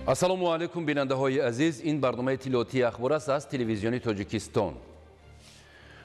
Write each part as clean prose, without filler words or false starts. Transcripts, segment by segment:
Ассалому алайкум, бинандаҳои азиз. Ин барномаи иттилоотии ахбор аст аз телевизиони Тоҷикистон.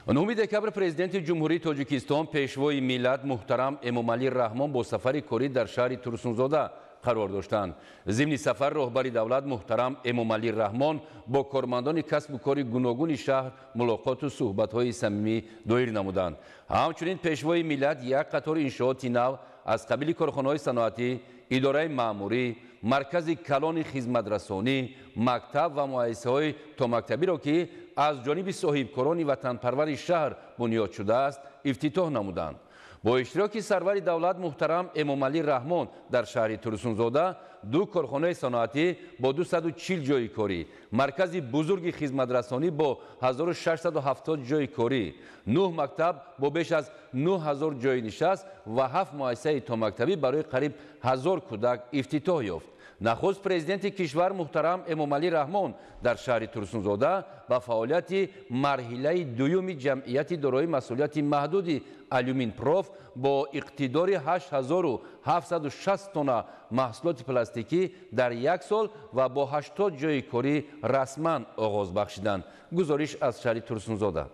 9 декабр президенти Ҷумҳурии Тоҷикистон, пешвои миллат муҳтарам Эмомалӣ Раҳмон бо сафари корӣ дар шаҳри Турсунзода қарор доштанд. Зимни сафар роҳбари давлат муҳтарам Эмомалӣ Раҳмон бо кормандони касбу кори гуногуни шаҳр мулоқоту суҳбатҳои самимӣ доир намуданд. Ҳамчунин пешвои миллат як қатор иншооти нав аз қабили корхонаҳои саноатӣ, идораи маъмурӣ, маркази калони хизматрасонӣ, мактаб ва муассисаҳои томактабиро, ки аз ҷониби соҳибкорони ватанпарвари шаҳр бунёд шудааст, ифтитоҳ намуданд. Бо иштироки сарвари давлат муҳтарам Эмомалӣ Раҳмон дар шаҳри Турсунзода ду корхонаи саноатӣ бо 240 ҷойи корӣ, маркази бузурги хизматрасонӣ бо 1670 ҷойи корӣ, 9 мактаб бо беш аз 9000 ҷойи нишаст ва 7 муассисаи томактабӣ барои қариб 1000 кӯдак ифтитоҳ ёфт. Нахуст президенти кишвар муҳтарам Эмомалӣ Раҳмон дар шаҳри Турсунзода ба фаъолияти марҳилаи дуюми ҷамъияти дорои масъулияти маҳдуди Алюминпроф бо иқтидори 8760 тонна маҳсулоти пластикӣ дар як сол ва бо 80 ҷойи корӣ расман оғоз бахшиданд. Гузориш аз шаҳри Турсунзода.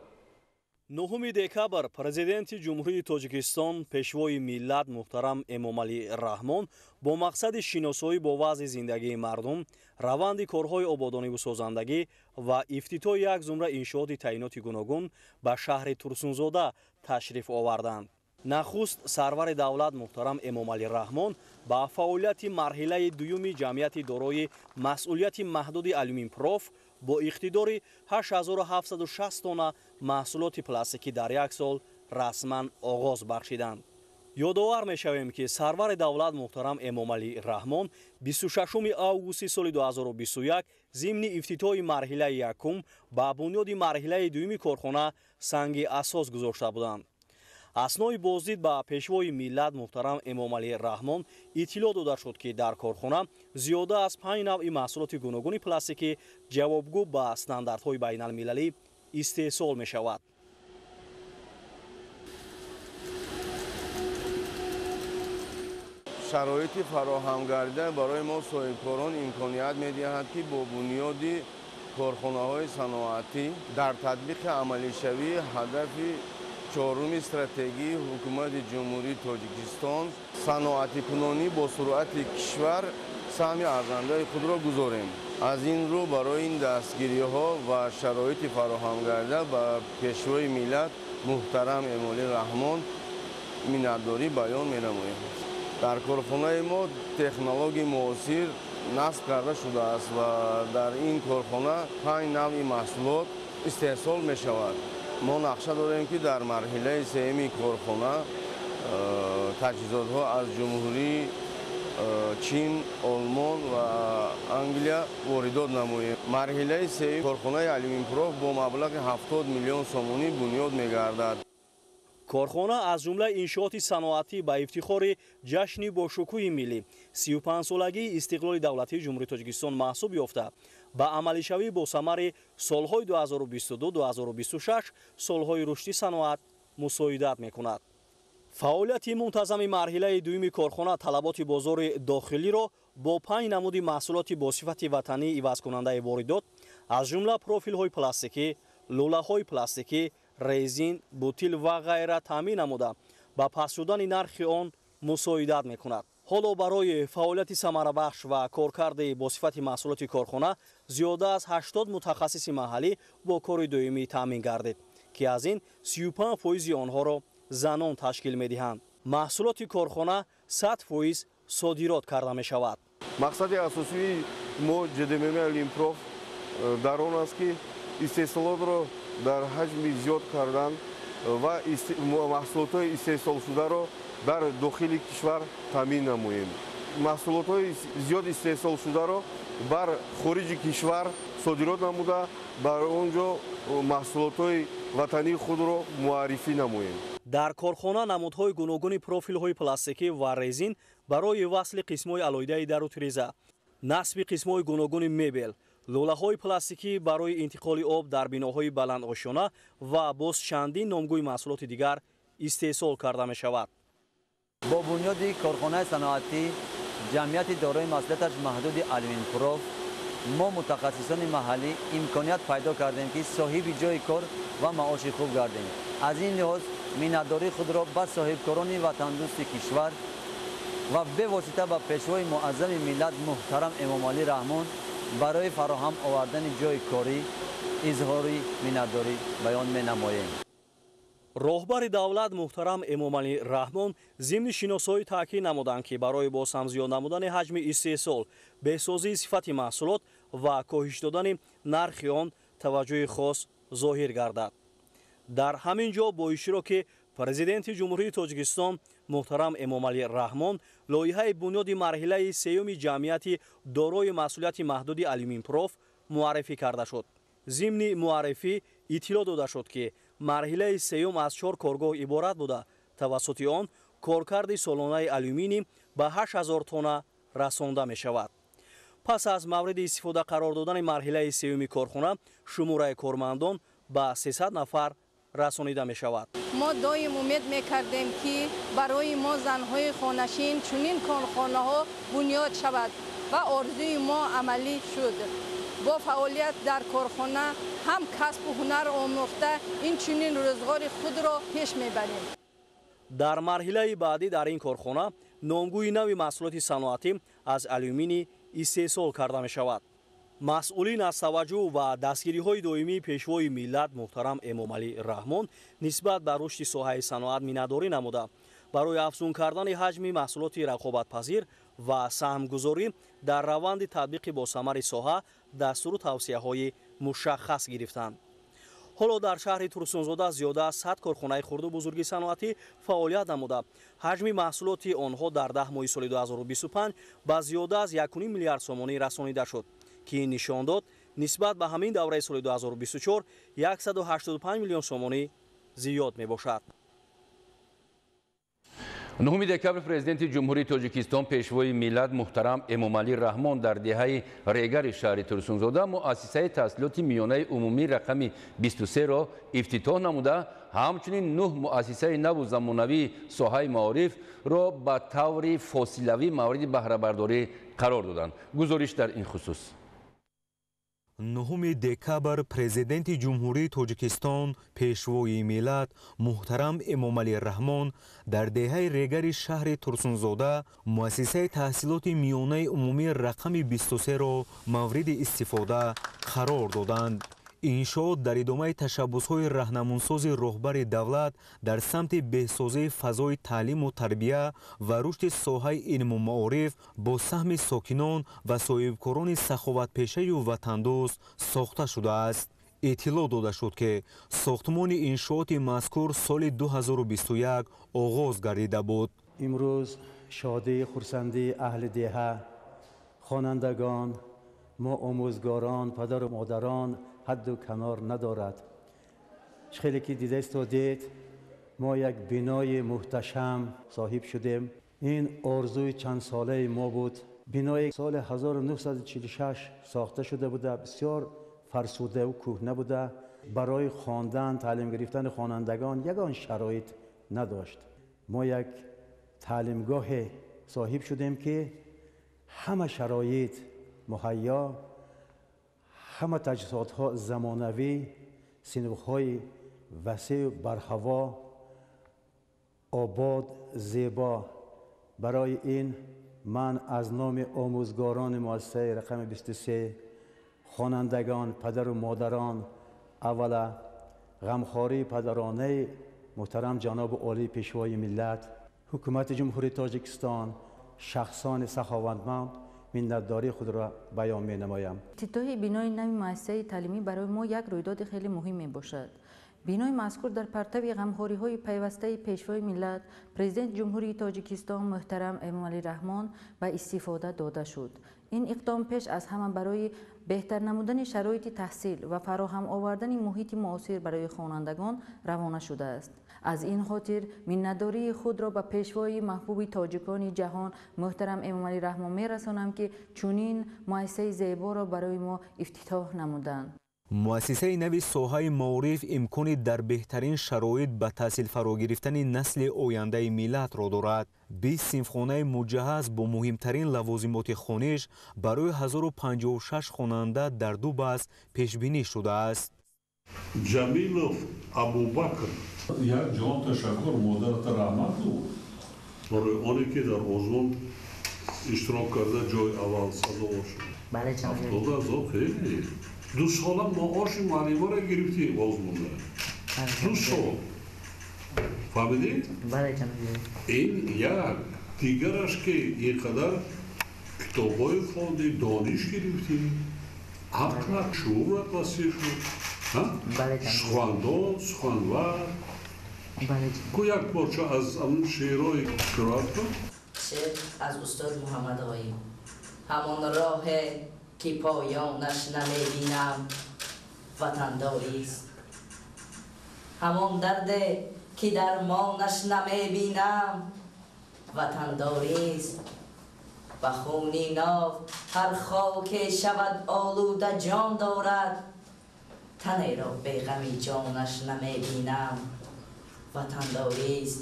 9 декабр президенти Ҷумҳурии Тоҷикистон, пешвои миллат муҳтарам Эмомалӣ Раҳмон бо мақсади шиносоӣ бо вазъи зиндагии мардум, раванди корҳои ободониву созандагӣ ва ифтитоҳи як зумра иншооти таъиноти гуногун ба шаҳри Турсунзода ташриф оварданд. Нахуст сарвари давлат муҳтарам Эмомалӣ Раҳмон ба фаъолияти марҳилаи дуюми ҷамъияти дорои масъулияти маҳдуди Алюминпроф бо иқтидори 8760 тонна маҳсулоти пластикӣ дар як сол расман оғоз бахшиданд. Ёдовар мешавем, ки сарвари давлат муҳтарам Эмомалӣ Раҳмон 26 августи соли 2021 зимни ифтитоҳи марҳилаи якум ба бунёди марҳилаи дуюми корхона санги асос гузошта буданд. Аснои боздид ба пешвои миллат муҳтарам Эмомалӣ Раҳмон иттилоъ дода шуд, ки дар корхона зиёда аз 5 навъи маҳсулоти гуногуни пластикӣ ҷавобгӯ ба стандартҳои байналмилалӣ истеҳсол мешавад. Шароити фароҳам гардида барои мо соҳибкорон имконият медиҳад, ки бо бунёди корхонаҳои саноатӣ дар татбиқи амалишавии ҳадафи чоруми стратегии ҳукумати Ҷумҳурии Тоҷикистон саноатикунонӣ бо суръати кишвар саҳми арзандаи худро гузорем. Аз ин рӯ барои ин дастгириҳо ва шароити фароҳам гардида ба пешвои миллат муҳтарам Эмомалӣ Раҳмон миннатдорӣ баён менамоем. Дар корхонаи мо технологияи муосир насб карда шудааст ва дар ин корхона 5 навъи маҳсулот истеҳсол мешавад. Мо нақша дорем, ки дар марҳилаи сеюми корхона таҷҳизотҳо аз Ҷумҳурии Чин, Олмон ва Англия воридот намоем. Марҳилаи сеюми корхонаи Алюминпроф бо маблағи 70 миллион сомонӣ бунёд мегардад. Корхона аз ҷумлаи иншооти саноатӣ ба ифтихори ҷашни бошукӯҳи миллӣ 35-солагии истиқлоли давлатии Ҷумҳурии Тоҷикистон маҳсуб ёфта, ба амалишавӣ бо самари солҳои 2022-2026 солҳои рушди саноат мусоидат мекунад. Фаъолияти мунтазами марҳилаи дуюми корхона талаботи бозори дохилиро бо 5 намуди маҳсулоти бо сифати ватанӣ ивазкунандаи воридот, аз ҷумла профилҳои пластикӣ, лӯлаҳои пластикӣ, резин, бутил ва ғайра таъмин намуда, ба паст шудани нархи он мусоидат мекунад. Ҳоло барои фаъолияти самарабахш ва коркарди бо сифати маҳсулоти корхона зиёда аз 80 мутахассиси маҳаллӣ бо кори доимӣ таъмин гардид, ки аз ин 35% онҳоро занон ташкил медиҳанд. Маҳсулоти корхона 100% содирот карда мешавад. Мақсади асосии мо ҶДММ Алюминпроф дар он аст, ки истеҳсолотро дар ҳаҷми зиёд кардан ва маҳсулотҳои истеҳсолшударо дар дохили кишвар таъмин намоем. Маҳсулотҳои зиёд истеҳсолшударо бар хориҷи кишвар содирот намуда, бар он ҷо маҳсулотҳои ватании худро муаррифӣ намоем. Дар корхона намудҳои гуногуни профилҳои пластикӣ ва резин барои васли қисмҳои алоҳидаи дару тиреза, насби қисмҳои гуногуни мебел, лӯлаҳои пластикӣ барои интиқоли об дар биноҳои баландошёна ва боз чандин номгӯи маҳсулоти дигар истеҳсол карда мешавад. Бо бунёди корхонаи саноатӣ ҷамъияти дорои масъулияташ маҳдуди Алюминпроф мо мутахассисони маҳаллӣ имконият пайдо кардем, ки соҳиби ҷойи кор ва маоши хуб гардем. Аз ин лиҳоз миннатдории худро ба соҳибкорони ватандӯсти кишвар ва бевосита ба пешвои муаззами миллат муҳтарам Эмомалӣ Раҳмон барои фароҳам овардани ҷойи корӣ изҳори миннатдорӣ баён менамоем. Роҳбари давлат муҳтарам Эмомалӣ Раҳмон зимни шиносоӣ таъкид намуданд, ки барои боз ҳам зиёд намудани ҳаҷми истеҳсол, беҳсозии сифати маҳсулот ва коҳиш додани нархи он таваҷҷӯҳи хос зоҳир гардад. Дар ҳамин ҷо бо иштироки Президенти Ҷумҳурии Тоҷикистон муҳтарам Эмомалӣ Раҳмон лоиҳаи бунёди марҳилаи сеюми ҷамъияти дорои масъулияти маҳдуди Алюминпроф муаррифӣ карда шуд. Зимни муаррифӣ иттилоъ дода шуд, ки марҳилаи сеюм аз 4 коргоҳ иборат буда, тавассути он коркарди солонаи алюминий ба 8000 тонна расонда мешавад. Пас аз мавриди истифода қарор додани марҳилаи сеюми корхона, шумораи кормандон ба 300 нафар расонида мешавад. Мо доим умед мекардем, ки барои мо занҳои хонашин чунин корхонаҳо бунёд шавад ва орзуи мо амалӣ шуд. Бо фаъолият дар корхона ҳам касбу ҳунар омӯхта, инчунин рӯзғори худро пеш мебарем. Дар марҳилаи баъдӣ дар ин корхона номгӯи нави маҳсулоти саноатӣ аз алюминий истеҳсол карда мешавад. Масъулин аз таваҷҷӯҳ ва дастгириҳои доимии пешвои миллат муҳтарам Эмомалӣ Раҳмон нисбат ба рушди соҳаи саноат миннатдорӣ намуда, барои афзун кардани ҳаҷми маҳсулоти рақобатпазир ва саҳмгузорӣ дар раванди татбиқи босамари соҳа дастуру тавсияҳои мушаххас гирифтанд. Ҳоло дар шаҳри Турсунзода зиёда аз 100 корхонаи хурду бузурги саноатӣ фаъолият намуда, ҳаҷми маҳсулоти онҳо дар 10 моҳи соли 2025 ба зиёда аз 1,5 миллиард сомонӣ расонида шуд, ки ин нишон дод нисбат ба ҳамин давраи соли 2024 185 миллион сомонӣ зиёд мебошад. 9 декабр Президенти Ҷумҳурии Тоҷикистон пешвои миллат муҳтарам Эмомалӣ Раҳмон дар деҳаи Регари шаҳри Турсунзода муассисаи таҳсилоти миёнаи умумӣ рақами 23-ро ифтитоҳ намуда, ҳамчунин 9 муассисаи наву замонавии соҳаи маорифро ба таври фосилавӣ мавриди баҳрабардорӣ қарор доданд. Гузориш дар ин хусус. 9 декабр Президенти Ҷумҳурии Тоҷикистон пешвои миллат муҳтарам Эмомалӣ Раҳмон дар деҳаи Регари шаҳри Турсунзода муассисаи таҳсилоти миёнаи умумӣ рақами 23-ро мавриди истифода қарор доданд. Иншоот дар идомаи ташаббусҳои раҳнамунсози роҳбари давлат дар самти беҳсозии фазои таълиму тарбия ва рушди соҳаи илму маориф бо саҳми сокинон ва соҳибкорони саховатпешаю ватандӯст сохта шудааст. Иттилоъ дода шуд, ки сохтмони иншооти мазкур соли 2021 оғоз гардида буд. Имрӯз шодии хурсандии аҳли деҳа, хонандагон, мо омӯзгорон, падару модарон ҳадду канор надорад. Хеле ки дида истодед, мо як бинои муҳташам соҳиб шудем. Ин орзуи чандсолаи мо буд. Бинои соли 1946 сохта шуда буда, бисёр фарсудаву кӯҳна буда, барои хондан, таълим гирифтани хонандагон ягон шароит надошт. Мо як таълимгоҳе соҳиб шудем, ки ҳама шароит муҳайё, ҳама таҷҳизотҳо замонавӣ, синфҳои васеъ, барҳаво, обод, зебо. Барои ин ман аз номи омӯзгорони муассисаи рақами 23, хонандагон, падару модарон, аввала ғамхории падаронаи муҳтарам ҷаноби олии пешвои миллат, ҳукумати Ҷумҳурии Тоҷикистон, шахсони саховатманд миннатдории худро баён менамоям. Ифтитоҳи бинои нави муассисаи таълимӣ барои мо як рӯйдоди хеле муҳим мебошад. Бинои мазкур дар партави ғамхориҳои пайвастаи пешвои миллат, Президенти Ҷумҳурии Тоҷикистон муҳтарам Эмомалӣ Раҳмон ба истифода дода шуд. Ин иқдом пеш аз ҳама барои беҳтар намудани шароити таҳсил ва фароҳам овардани муҳити муосир барои хонандагон равона шудааст. Аз ин хотир миннатдории худро ба пешвои маҳбуби тоҷикони ҷаҳон муҳтарам Эмомалӣ Раҳмон мерасонам, ки чунин муассисаи зеборо барои мо ифтитоҳ намуданд. Муассисаи нави соҳаи маориф имкони дар беҳтарин шароит ба таҳсил фаро гирифтани насли ояндаи миллатро дорад. 20 синфхонаи муҷаҳҳаз бо муҳимтарин лавозимоти хониш барои 1056 хонанда дар ду баҳс пешбинӣ шудааст. Ҷамилов Абубакр. Як ҷаҳон ташаккур, модарата раҳмат гӯ барои оне ки дар озмун иштирок карда ҷои аввал сазовор шуд. 70,000 хеле. 2 сола маоши муаллимаро гирифтӣ озмунда. 2 сол. Фаҳмидӣ? Ин як. Дигараш ки ин қадар китобҳои хонди, дониш гирифтӣ, ақлат, шуурат васеъ шуд. Сухандон, суханвар. Ку як порча аз ҳамун шеърҳои қироат кун. Шеър аз устод Муҳаммад Ғоиб. Ҳамон роҳе ки поёнаш намебинам ватандорист, ҳамон дарде ки дармонаш намебинам ватандорист. Ба хуни нов ҳар хоке шавад олуда ҷон дорад, танеро беғами ҷонаш намебинам ватандорист.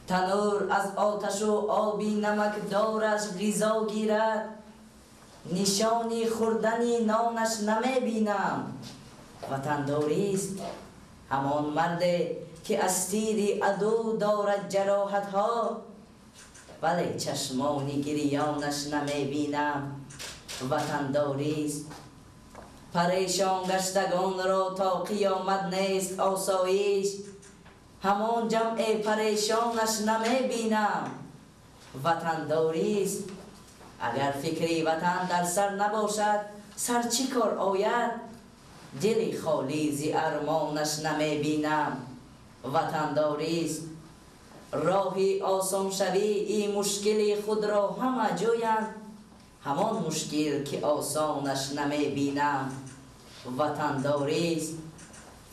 Танур аз оташу оби намакдораш ғизо гирад, нишони хӯрдани нонаш намебинам ватандорист. Ҳамон марде ки аз тири аду дорад ҷароҳатҳо, вале чашмони гирёнаш намебинам ватандорист. Парешон гаштагонро то қиёмат нест осоиш, ҳамон ҷамъи парешонаш намебинам ватандорист. Агар фикри ватан дар сар набошад, сар чӣ кор ояд? Дили холӣ зи армонаш намебинам ватандорист. Роҳи осоншавии мушкили худро ҳама ҷӯянд, ҳамон мушкил ки осонаш намебинам ватандорист.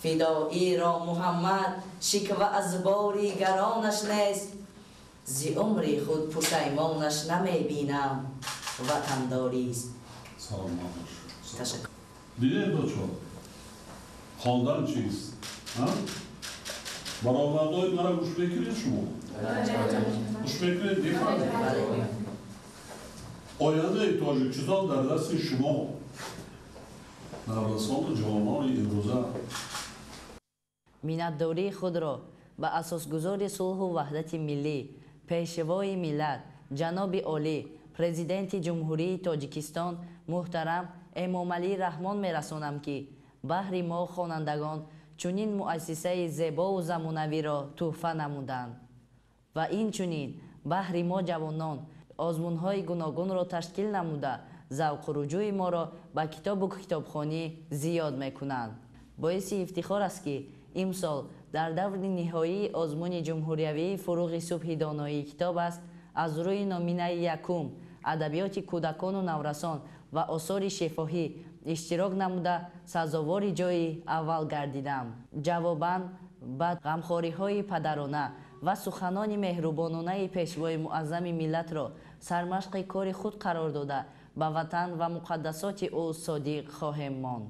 Фидоиро Муҳаммад шиква аз бори гаронаш нест, зи умри худ пушаймонаш намебинам ватандорист. Саломат бош. Ташаккур. Дидед бачо, хондан чист? Баровардҳои мара гӯш мекунед шумо? Гӯш мекунед, мефаҳмед? Ояндаи Тоҷикистон дар дасти шумо, наврасону ҷавонони имрӯза. Миннатдории худро ба асосгузори сулҳу ваҳдати миллӣ, пешвои миллат, ҷаноби олӣ, президенти Ҷумҳурии Тоҷикистон муҳтарам Эмомалӣ Раҳмон мерасонам, ки баҳри мо хонандагон чунин муассисаи зебову замонавиро тӯҳфа намуданд ва инчунин баҳри мо ҷавонон озмунҳои гуногунро ташкил намуда завқу руҷӯи моро ба китобу китобхонӣ зиёд мекунанд. Боиси ифтихор аст, ки имсол дар даври ниҳоии озмуни ҷумҳуриявии фуруғи субҳи доноии китоб аст аз рӯи номинаи якум адабиёти кӯдакону наврасон ва осори шифоҳӣ иштирок намуда сазовори ҷои аввал гардидам. Ҷавобан ба ғамхориҳои падарона ва суханони меҳрубононаи пешвои муаззами миллатро сармашқи кори худ қарор дода ба ватан ва муқаддасоти ӯ содиқ хоҳем монд.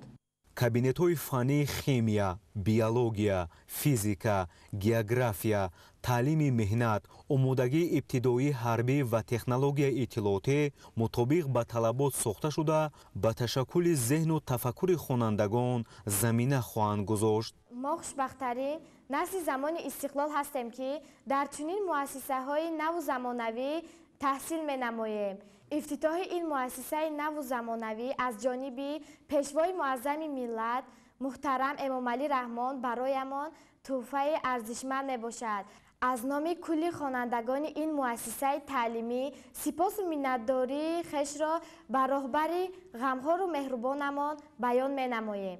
Кабинетҳои фаннии химия, биология, физика, география, таълими меҳнат, омодагии ибтидоии ҳарбӣ ва технологияи иттилоотӣ мутобиқ ба талабот сохта шуда ба ташаккули зеҳну тафаккури хонандагон замина хоҳанд гузошт. Мо хушбахттарин насли замони истиқлол ҳастем, ки дар чунин муассисаҳои наву замонавӣ таҳсил менамоем. Ифтитоҳи ин муассисаи наву замонавӣ аз ҷониби пешвои муаззами миллат муҳтарам Эмомалӣ Раҳмон бароямон тӯҳфаи арзишманд мебошад. Аз номи кулли хонандагони ин муассисаи таълимӣ сипосу миннатдории хешро ба роҳбари ғамхору меҳрубонамон баён менамоем.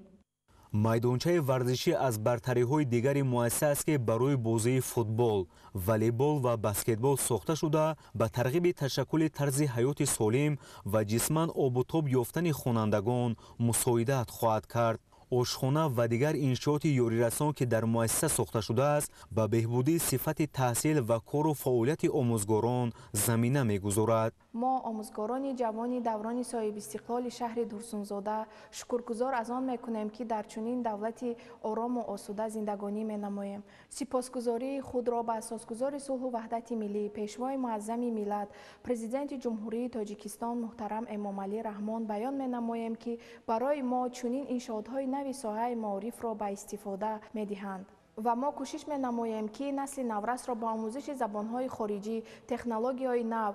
Майдончаи варзишӣ аз бартариҳои дигари муассиса аст, ки барои бозии футбол, волейбол ва баскетбол сохта шуда ба тарғиби ташаккули тарзи ҳаёти солим ва ҷисман обутоб ёфтани хонандагон мусоидат хоҳад кард. ошхона ва дигар иншооти ёрирасон, ки дар муассиса сохта шудааст, ба беҳбудии сифати таҳсил ва кору фаъолияти омӯзгорон замина мегузорад. Мо, омӯзгорони ҷавони даврони соҳибистиқлоли шаҳри Турсунзода, шукргузор аз он мекунем, ки дар чунин давлати орому осуда зиндагонӣ менамоем. Сипосгузории худро ба асосгузори сулҳу ваҳдати миллӣ, пешвои муаззами миллат, Президенти Ҷумҳурии Тоҷикистон муҳтарам Эмомалӣ Раҳмон баён менамоем, ки барои мо чунин иншоотҳои нави соҳаи маорифро ба истифода медиҳанд. Ва мо кӯшиш менамоем, ки насли наврасро ба омӯзиши забонҳои хориҷӣ, технологияҳои нав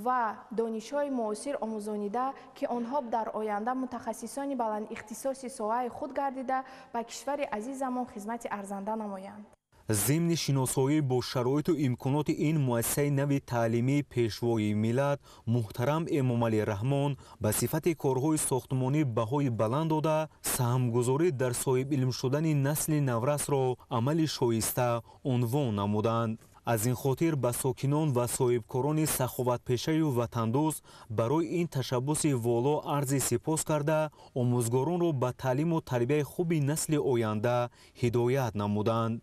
ва донишҳои муосир омӯзонида, ки онҳо дар оянда мутахассисони баландихтисоси соҳаи худ гардида, ба кишвари азизамон хизмати арзанда намоянд. Зимни шиносоӣ бо шароиту имконоти ин муассисаи нави таълимии пешвои миллат муҳтарам Эмомалӣ Раҳмон ба сифати корҳои сохтмонӣ баҳои баланд дода, саҳмгузорӣ дар соҳибилм шудани насли наврасро амали шоиста унвон намуданд. Аз ин хотир ба сокинон ва соҳибкорони саховатпешаю ватандӯст барои ин ташаббуси воло арзи сипос карда, омӯзгоронро ба таълиму тарбияи хуби насли оянда ҳидоят намуданд.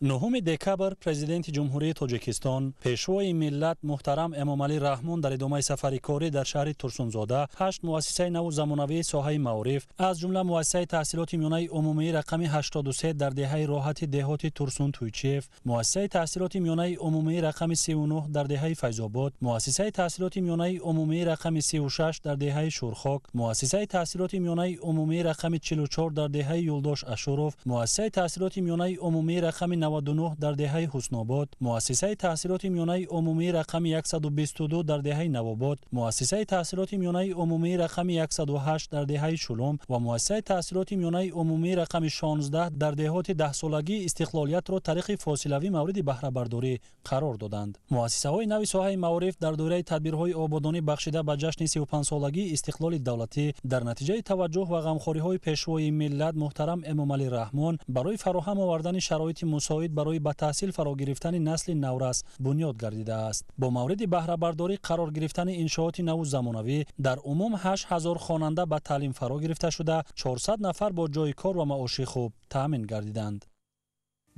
9 декабр Президенти Ҷумҳурии Тоҷикистон, Пешвои миллат муҳтарам Эмомалӣ Раҳмон дар идомаи сафари корӣ дар шаҳри Турсунзода 8 муассисаи наву замонавии соҳаи маориф, аз ҷумла муассисаи таҳсилоти миёнаи умумии рақами 83 дар деҳаи Роҳати деҳоти Турсун Туйчиев, муассисаи таҳсилоти миёнаи умумии рақами 39 дар деҳаи Файзобод, муассисаи таҳсилоти миёнаи умумии рақами 36 дар деҳаи Шурхок, муассисаи таҳсилоти миёнаи умумии рақами 44 дар деҳаи Юлдош Ашуров, муассисаи таҳсилоти миёнаи умумии рақами 99 дар деҳаи Ҳуснобод, муассисаи таҳсилоти миёнаи умумии рақами 122 дар деҳаи Навобод, муассисаи таҳсилоти миёнаи умумии рақами 108 дар деҳаи Шулум ва муассисаи таҳсилоти миёнаи умумии рақами 16 дар деҳоти даҳсолагии истиқлолиятро тариқи фосилавӣ мавриди баҳрабардорӣ қарор доданд. Муассисаҳои нави соҳаи маориф дар доираи тадбирҳои ободонӣ бахшида ба ҷашни 35-солагии истиқлоли давлатӣ дар натиҷаи таваҷҷӯҳ ва ғамхориҳои пешвои миллат муҳтарам Эмомалӣ Раҳмон барои фароҳам овардани шароити мусоид барои ба таҳсил фаро гирифтани насли наврас бунёд гардидааст. Бо мавриди баҳрабардорӣ қарор гирифтани иншооти наву замонавӣ дар умум 8000 хонанда ба таълим фаро гирифта шуда, 400 нафар бо ҷойи кор ва маоши хуб таъмин гардиданд.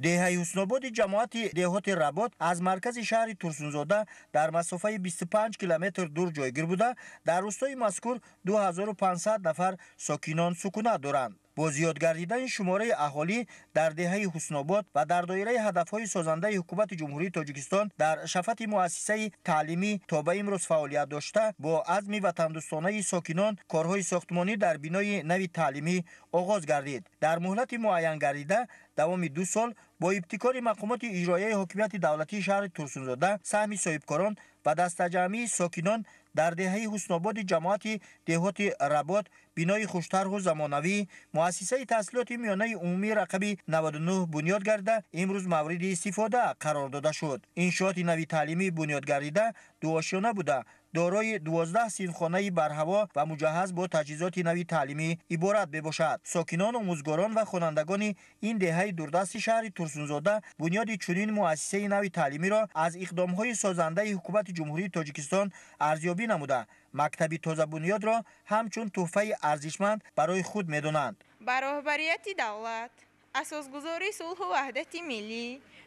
Деҳаи Ҳуснободи ҷамоати деҳоти Работ аз маркази шаҳри Турсунзода дар масофаи 25 километр дур ҷойгир буда, дар рӯстои мазкур 2500 нафар сокинон сукунат доранд. Бо зиёд гардидани шумораи аҳолӣ дар деҳаи Ҳуснобод ва дар доираи ҳадафҳои созандаи ҳукумати Ҷумҳурии Тоҷикистон дар шафати муассисаи таълимӣ то ба имрӯз фаъолият дошта, бо азми ватандӯстонаи сокинон корҳои сохтмонӣ дар бинои нави таълимӣ оғоз гардид. Дар муҳлати муайян гардида давоми 2 сол бо ибтикори мақомоти иҷроияи ҳокимияти давлатии шаҳри Турсунзода саҳми соҳибкорон ва дастаҷамъии сокинон дар деҳаи Ҳуснободи ҷамоати деҳоти Работ бинои хуштарҳу замонавӣ муассисаи таҳсилоти миёнаи умумии рақами 99 бунёд гардида, имрӯз мавриди истифода қарор дода шуд. Иншооти нави таълимӣ бунёд гардида дуошёна буда, дорои 12 синфхонаи барҳаво ва муҷаҳҳаз бо таҷҳизоти нави таълимӣ иборат мебошад. Сокинон, омӯзгорон ва хонандагони ин деҳаи дурдасти шаҳри Турсунзода бунёди чунин муассисаи нави таълимиро аз иқдомҳои созандаи ҳукумати Ҷумҳурии Тоҷикистон арзёбӣ намуда, мактаби тозабунёдро ҳамчун тӯҳфаи арзишманд барои худ медонанд. Ба роҳбарияти давлат, асосгузори сулҳу ваҳдати миллӣ,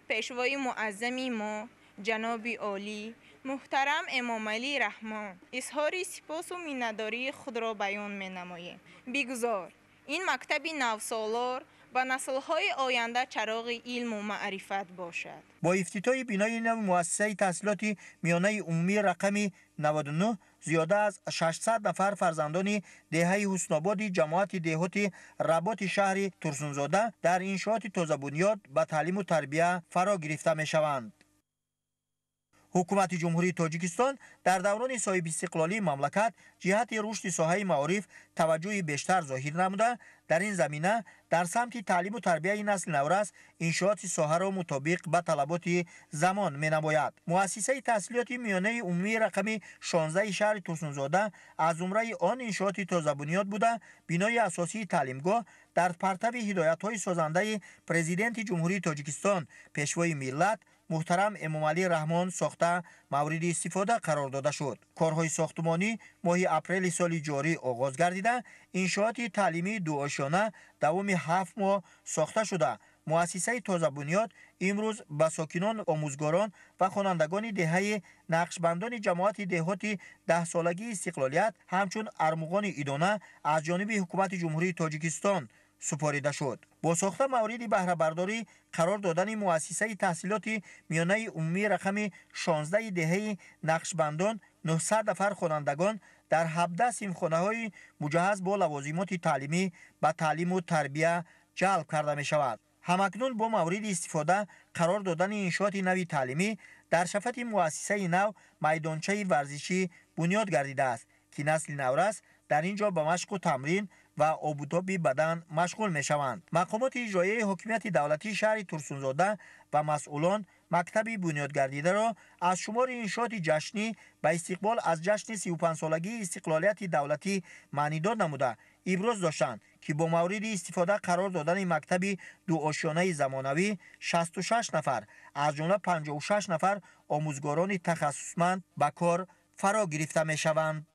пешвои муаззами мо, ҷаноби олӣ муҳтарам Эмомалӣ Раҳмон изҳори сипосу миннатдории худро баён менамоем. Бигузор ин мактаби навсолор ба наслҳои оянда чароғи илму маърифат бошад. Бо ифтитоҳи бинои нави муассисаи таҳсилоти миёнаи умумии рақами 99 зиёда аз 600 нафар фарзандони деҳаи Ҳуснободи ҷамоати деҳоти Работи шаҳри Турсунзода дар иншооти тозабунёд ба таълиму тарбия фаро гирифта мешаванд. Ҳукумати Ҷумҳурии Тоҷикистон дар даврони соҳибистиқлолии мамлакат ҷиҳати рушди соҳаи маориф таваҷҷӯҳи бештар зоҳир намуда, дар ин замина дар самти таълиму тарбияи насли наврас иншооти соҳаро мутобиқ ба талаботи замон менамояд. Муассисаи таҳсилоти миёнаи умумии рақами 16 шаҳри Турсунзода аз зумраи он иншооти тозабунёд буда, бинои асосии таълимгоҳ дар партави ҳидоятҳои созандаи Президенти Ҷумҳурии Тоҷикистон, Пешвои миллат муҳтарам Эмомалӣ Раҳмон сохта мавриди истифода қарор дода шуд. Корҳои сохтмонӣ моҳи апрели соли ҷорӣ оғоз гардида, иншооти таълимии дуошёна давоми 7 моҳ сохта шуда, муассисаи тозабунёд имрӯз ба сокинон, омӯзгорон ва хонандагони деҳаи Нақшбандони ҷамоати деҳоти 10-солагии истиқлолият ҳамчун армуғони идона аз ҷониби ҳукумати Ҷумҳурии Тоҷикистон супорида шуд. Бо сохта мавриди баҳрабардорӣ қарор додани муассисаи таҳсилоти миёнаи умумии рақами 16 деҳаи Нақшбандон 900 нафар хонандагон дар 17 синфхонаҳои муҷаҳҳаз бо лавозимоти таълимӣ ба таълиму тарбия ҷалб карда мешавад. Ҳамакнун бо мавриди истифода қарор додани иншооти нави таълимӣ дар шафати муассисаи нав майдончаи варзишӣ бунёд гардидааст, ки насли наврас дар ин ҷо ба машқу тамрин ва обутоби бадан машғул мешаванд. Мақомоти иҷроияи ҳокимияти давлатии шаҳри Турсунзода ва масъулон мактаби бунёдгардидаро аз шумори иншооти ҷашнӣ ба истиқбол аз ҷашни 35-солагии истиқлолияти давлатӣ маънидод намуда, иброз доштанд, ки бо мавриди истифода қарор додани мактаби дуошёнаи замонавӣ 66 нафар, аз ҷумла 56 нафар омӯзгорони тахассусманд ба кор фаро гирифта мешаванд.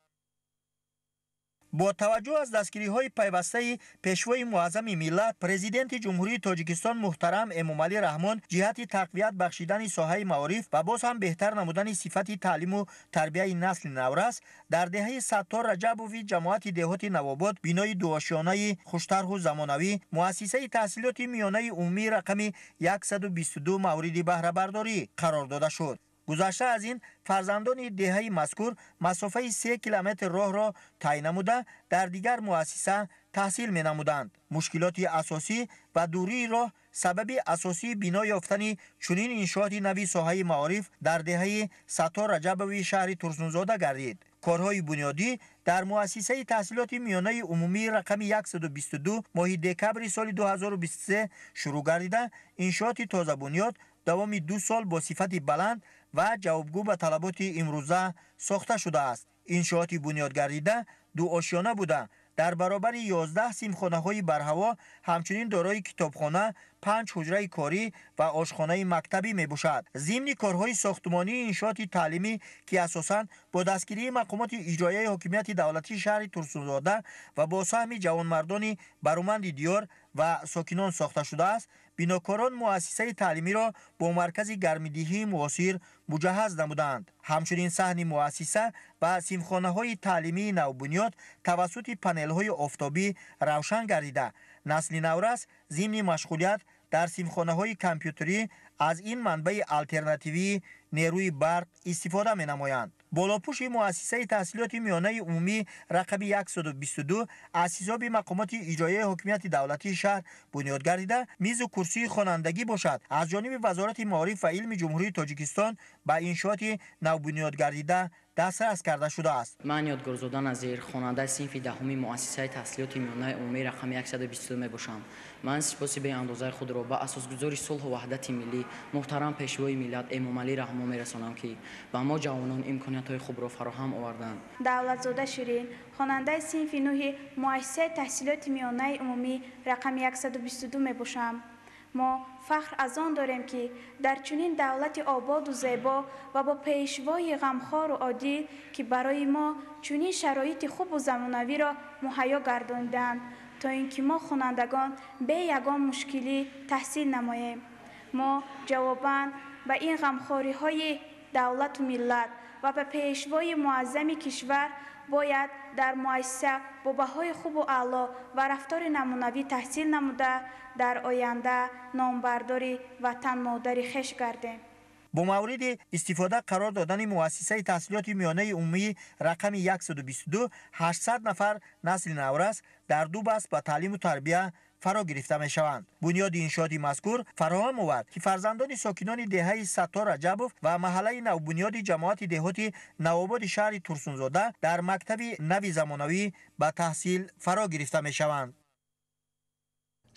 Бо таваҷҷӯҳ аз дастгириҳои пайвастаи Пешвои муаззами миллат, Президенти Ҷумҳурии Тоҷикистон муҳтарам Эмомалӣ Раҳмон ҷиҳати тақвият бахшидани соҳаи маориф ва боз ҳам беҳтар намудани сифати таълиму тарбияи насли наврас дар деҳаи Саттор Раҷабови ҷамоати деҳоти Навобод бинои дуошёнаи хуштарҳу замонавӣ муассисаи таҳсилоти миёнаи умумии рақами 122 мавриди баҳрабардорӣ қарор дода шуд. Гузашта аз ин, фарзандони деҳаи мазкур масофаи 3 километр роҳро тай намуда дар дигар муассиса таҳсил менамуданд. Мушкилоти асосӣ ва дурии роҳ сабаби асосии бино ёфтани чунин иншооти нави соҳаи маориф дар деҳаи Саттор Раҷабови шаҳри Турсунзода гардид. Корҳои бунёдӣ дар муассисаи таҳсилоти миёнаи умумии рақами 122 моҳи декабри соли 2023 шурӯъ гардида, иншооти тозабунёд давоми 2 сол бо сифати баланд ва ҷавобгӯ ба талаботи имрӯза сохта шудааст. Иншооти бунёдгардида дуошёна буда, дар баробари 11 синфхонаҳои барҳаво ҳамчунин дорои китобхона, 5 ҳуҷраи корӣ ва ошхонаи мактабӣ мебошад. Зимни корҳои сохтмонии иншооти таълимӣ, ки асосан бо дастгирии мақомоти иҷроияи ҳокимияти давлатии шаҳри Турсунзода ва бо саҳми ҷавонмардони бароманди диёр ва сокинон сохта шудааст, бинокорон муассисаи таълимиро бо маркази гармидиҳии муосир муҷаҳҳаз намуданд. Ҳамчунин саҳни муассиса ва синфхонаҳои таълимии навбунёд тавассути панелҳои офтобӣ равшан гардида, насли наврас зимни машғулият дар синфхонаҳои компютерӣ аз ин манбаи алтернативии нерӯи барқ истифода менамоянд. Болопӯши муассисаи таҳсилоти миёнаи умумӣ рақами 122 аз ҳисоби мақомоти иҷроияи ҳокимияти давлатии шаҳр бунёд гардида, мизу курсии хонандагӣ бошад аз ҷониби Вазорати маориф ва илми Ҷумҳурии Тоҷикистон ба иншооти навбунёдгардида дастрас карда шудааст. Ман Ёдгорзода Назир, хонандаи синфи 10-уми муассисаи таҳсилоти миёнаи умумии рақами 122 мебошам. Ман сипоси беандозаи худро ба асосгузори сулҳу ваҳдати миллӣ муҳтарам Пешвои миллат Эмомалӣ Раҳмон мерасонам, ки ба мо ҷавонон имкониятҳои хубро фароҳам оварданд. Давлатзода Ширин, хонандаи синфи 9 муассисаи таҳсилоти миёнаи умумӣ рақами 122 мебошам. Мо фахр аз он дорем, ки дар чунин давлати ободу зебо ва бо пешвои ғамхору одил, ки барои мо чунин шароити хубу замонавиро муҳайё гардонидаанд, то ин ки мо хонандагон бе ягон мушкилӣ таҳсил намоем. Мо ҷавобан ба ин ғамхориҳои давлату миллат ва ба пешвои муаззами кишвар бояд дар муассиса бо баҳои хубу аъло ва рафтори намунавӣ таҳсил намуда, дар оянда номбардори ватан модари хеш гардем. Бо мавриди истифода қарор додани муассисаи таҳсилоти миёнаи умумии рақами 122 800 нафар насли наврас дар 2 баст ба таълиму тарбия фаро гирифта мешаванд. Бунёди иншооти мазкур фароҳам овард, ки фарзандони сокинони деҳаи Саттор Раҷабов ва маҳаллаи навбунёди ҷамоати деҳоти Навободи шаҳри Турсунзода дар мактаби нави замонавӣ ба таҳсил фаро гирифта мешаванд.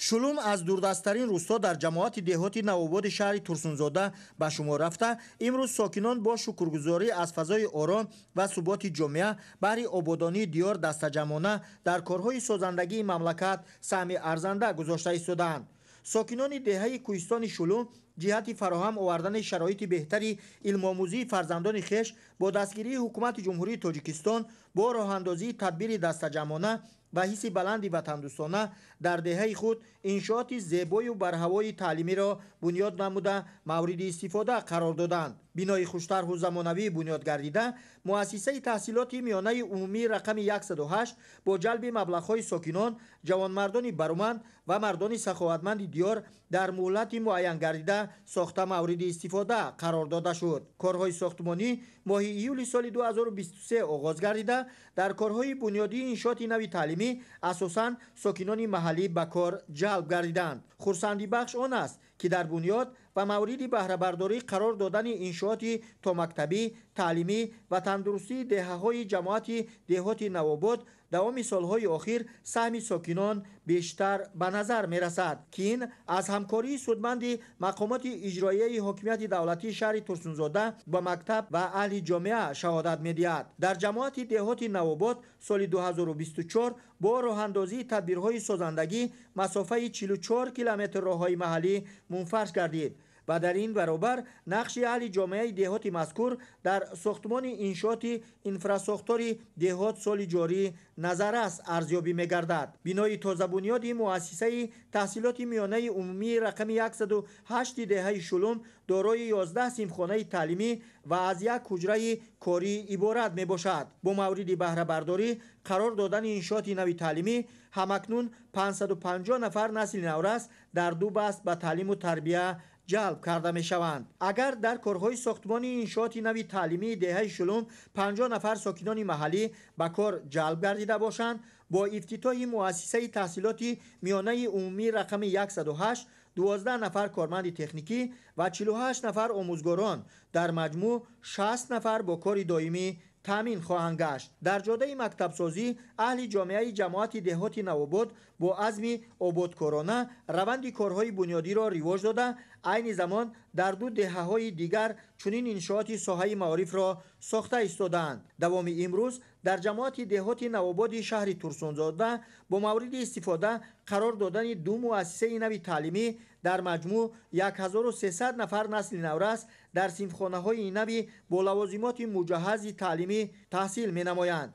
Шулум аз дурдасттарин рӯсто дар ҷамоати деҳоти Навободи шаҳри Турсунзода ба шумор рафта, имрӯз сокинон бо шукргузорӣ аз фазои ором ва суботи ҷомеа баҳри ободонии диёр дастаҷамъона дар корҳои созандагии мамлакат саҳми арзанда гузошта истодаанд. Сокинони деҳаи кӯҳистони Шулум ҷиҳати фароҳам овардани шароити беҳтари илмомӯзии фарзандони хеш бо дастгирии ҳукумати Ҷумҳурии Тоҷикистон бо роҳандозии тадбири дастаҷамъона ва ҳисси баланди ватандӯстона дар деҳаи худ иншооти зебою барҳавои таълимиро бунёд намуда мавриди истифода қарор доданд. Бинои хуштарҳу замонавӣ бунёд гардида муассисаи таҳсилоти миёнаи умумии рақами 108 бо ҷалби маблағҳои сокинон, ҷавонмардони баруманд ва мардони саховатманди диёр дар муҳлати муайян гардида сохта мавриди истифода қарор дода шуд. Корҳои сохтмонӣ моҳи июли соли 2023 оғоз гардида дар корҳои бунёдии иншооти нави таълимӣ асосан сокинони маҳаллӣ ба кор ҷалб гардиданд. Хурсандибахш он аст, ки дар бунёд ва мавриди баҳрабардорӣ қарор додани иншооти томактабӣ, таълимӣ ва тандурустии деҳаҳои ҷамоати деҳоти Навобод давоми солҳои охир саҳми сокинон бештар ба назар мерасад, ки ин аз ҳамкории судманди мақомоти иҷроияи ҳокимияти давлатии шаҳри Турсунзода ба мактаб ва аҳли ҷомеа шаҳодат медиҳад. Дар ҷамоати деҳоти Навобод соли 2024 бо роҳандозии тадбирҳои созандагӣ масофаи 44 километр роҳҳои маҳаллӣ мунфарш гардид ва дар ин баробар нақши аҳли ҷомеаи деҳоти мазкур дар сохтмони иншооти инфрасохтори деҳот соли ҷорӣ назаррас арзёбӣ мегардад. Бинои тозабунёди муассисаи таҳсилоти миёнаи умумии рақами 108 деҳаи Шулум дорои 11 синфхонаи таълимӣ ва аз як ҳуҷраи корӣ иборат мебошад. Бо мавриди баҳрабардорӣ қарор додани иншооти нави таълимӣ ҳамакнун 550 нафар насли наврас дар ду баст ба таълиму тарбия ҷалб карда мешаванд. Агар дар корҳои сохтмони иншооти нави таълимии деҳаи Шулум 50 нафар сокинони маҳаллӣ ба кор ҷалб гардида бошанд, бо ифтитоҳи муассисаи таҳсилоти миёнаи умумии рақами 108 12 нафар корманди техникӣ ва 48 нафар омӯзгорон дар маҷмӯъ 60 нафар бо кори доимӣ таъмин хоҳанд гашт. Дар ҷодаи мактабсозӣ аҳли ҷомеаи ҷамоати деҳоти Навобод бо азми ободкорона раванди корҳои бунёдиро ривоҷ дода, айни замон дар ду деҳаҳои дигар чунин иншооти соҳаи маорифро сохта истодаанд. Давоми имрӯз дар ҷамоати деҳоти Навободи шаҳри Турсунзода бо мавриди истифода қарор додани ду муассисаи нави таълимӣ дар маҷмӯъ 1300 нафар насли наврас дар синфхонаҳои нави бо лавозимоти муҷаҳҳази таълимӣ таҳсил менамоянд.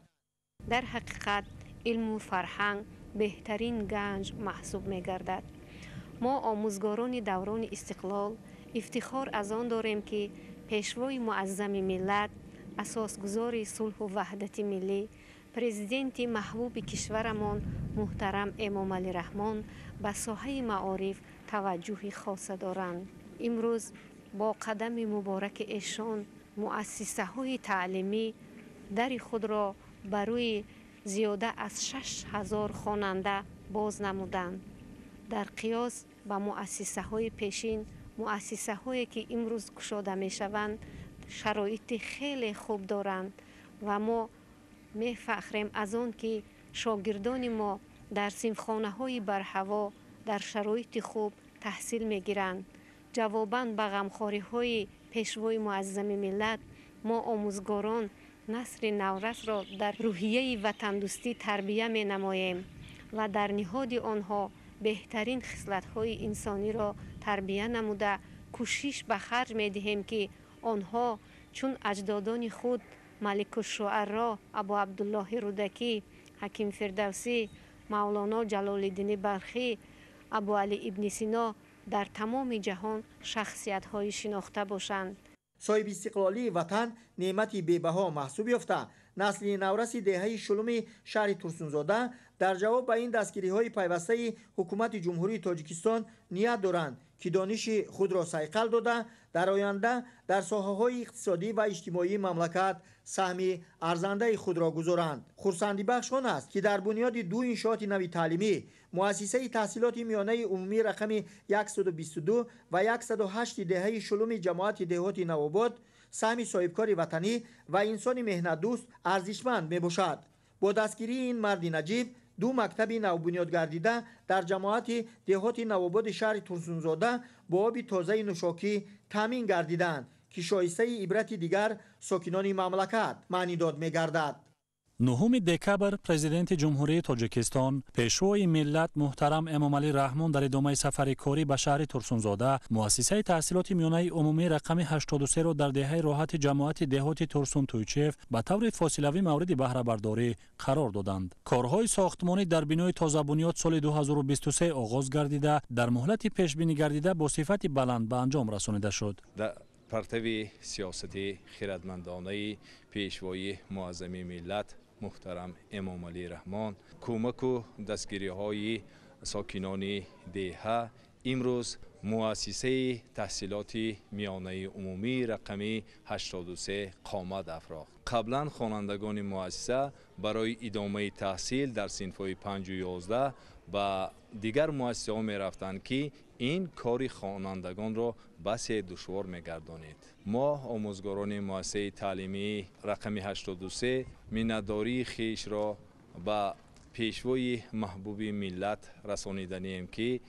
Дар ҳақиқат илму фарҳанг беҳтарин ганҷ маҳсуб мегардад. Мо омӯзгорони даврони истиқлол ифтихор аз он дорем, ки пешвои муаззами миллат, асосгузори сулҳу ваҳдати миллӣ, президенти маҳбуби кишварамон муҳтарам Эмомалӣ Раҳмон ба соҳаи маориф таваҷҷӯҳи хоса доранд. Имрӯз бо қадами мубораки эшон муассисаҳои таълимӣ дари худро ба рӯи зиёда аз 6000 хонанда боз намуданд. Дар қиёс ба муассисаҳои пешин, муассисаҳое ки имрӯз кушода мешаванд, шароити хеле хуб доранд ва мо мефахрем аз он ки шогирдони мо дар синфхонаҳои барҳаво дар шароити хуб таҳсил мегиранд. Ҷавобан ба ғамхориҳои пешвои муаззами миллат, мо омӯзгорон насли наврасро дар рӯҳияи ватандӯстӣ тарбия менамоем ва дар ниҳоди онҳо беҳтарин хислатҳои инсониро тарбия намуда кӯшиш ба харҷ медиҳем, ки онҳо чун аҷдодони худ Маликушшуаро Абу Абдуллоҳи Рӯдакӣ, Ҳаким Фирдавсӣ, Мавлоно Ҷалолиддини Балхӣ, Абуалӣ ибни Сино дар тамоми ҷаҳон шахсиятҳои шинохта бошанд. Соҳиби истиқлолии ватан неъмати бебаҳо маҳсуб ёфта, насли навраси деҳаи Шулуми шаҳри Турсунзода дар ҷавоб ба ин дастгириҳои пайвастаи ҳукумати Ҷумҳурии Тоҷикистон ният доранд, ки дониши худро сайқал дода, дар оянда дар соҳаҳои иқтисодӣ ва иҷтимоии мамлакат саҳми арзандаи худро гузоранд. Хурсандибахш он аст, ки дар бунёди ду иншооти нави таълимӣ муассисаи таҳсилоти миёнаи умумӣ рақами 122 ва 108 деҳаи Шулуми ҷамоати деҳоти Навобод саҳми соҳибкори ватанӣ ва инсони меҳнатдӯст арзишманд мебошад. Бо дастгирии ин марди наҷиб ду мактаби навбунёдгардида дар ҷамоати деҳоти Навободи шаҳри Турсунзода бо оби тозаи нӯшокӣ таъмин гардиданд, ки шоистаи ибрати дигар сокинони мамлакат маънидод мегардад. 9 декабр Президенти Ҷумҳурии Тоҷикистон, Пешвои миллат муҳтарам Эмомалӣ Раҳмон дар идомаи сафари корӣ ба шаҳри Турсунзода муассисаи таҳсилоти миёнаи умумии рақами 83-ро дар деҳаи Роҳати ҷамоати деҳоти Турсун-Тӯйчиев ба таври фосилавӣ мавриди баҳрабардорӣ қарор доданд. Корҳои сохтмонӣ дар бинои тозабунёд соли 2023 оғоз гардида, дар муҳлати пешбинӣ гардида бо сифати баланд ба анҷом расонида шуд. Партави сиёсати хирадмандонаи Пешвои муаззами миллат муҳтарам Эмомалӣ Раҳмон, кӯмаку дастгириҳои сокинони деҳа, имрӯз муассисаи таҳсилоти миёнаи умумии рақами 83 қомат афрохт. Қаблан хонандагони муассиса барои идомаи таҳсил дар синфҳои 5 11 ба дигар муассисаҳо мерафтанд, ки ин кори хонандагонро басе душвор мегардонид. Мо омӯзгорони муассисаи таълимии рақами 83 миннатдории хешро ба Пешвои маҳбуби миллат расониданием, ки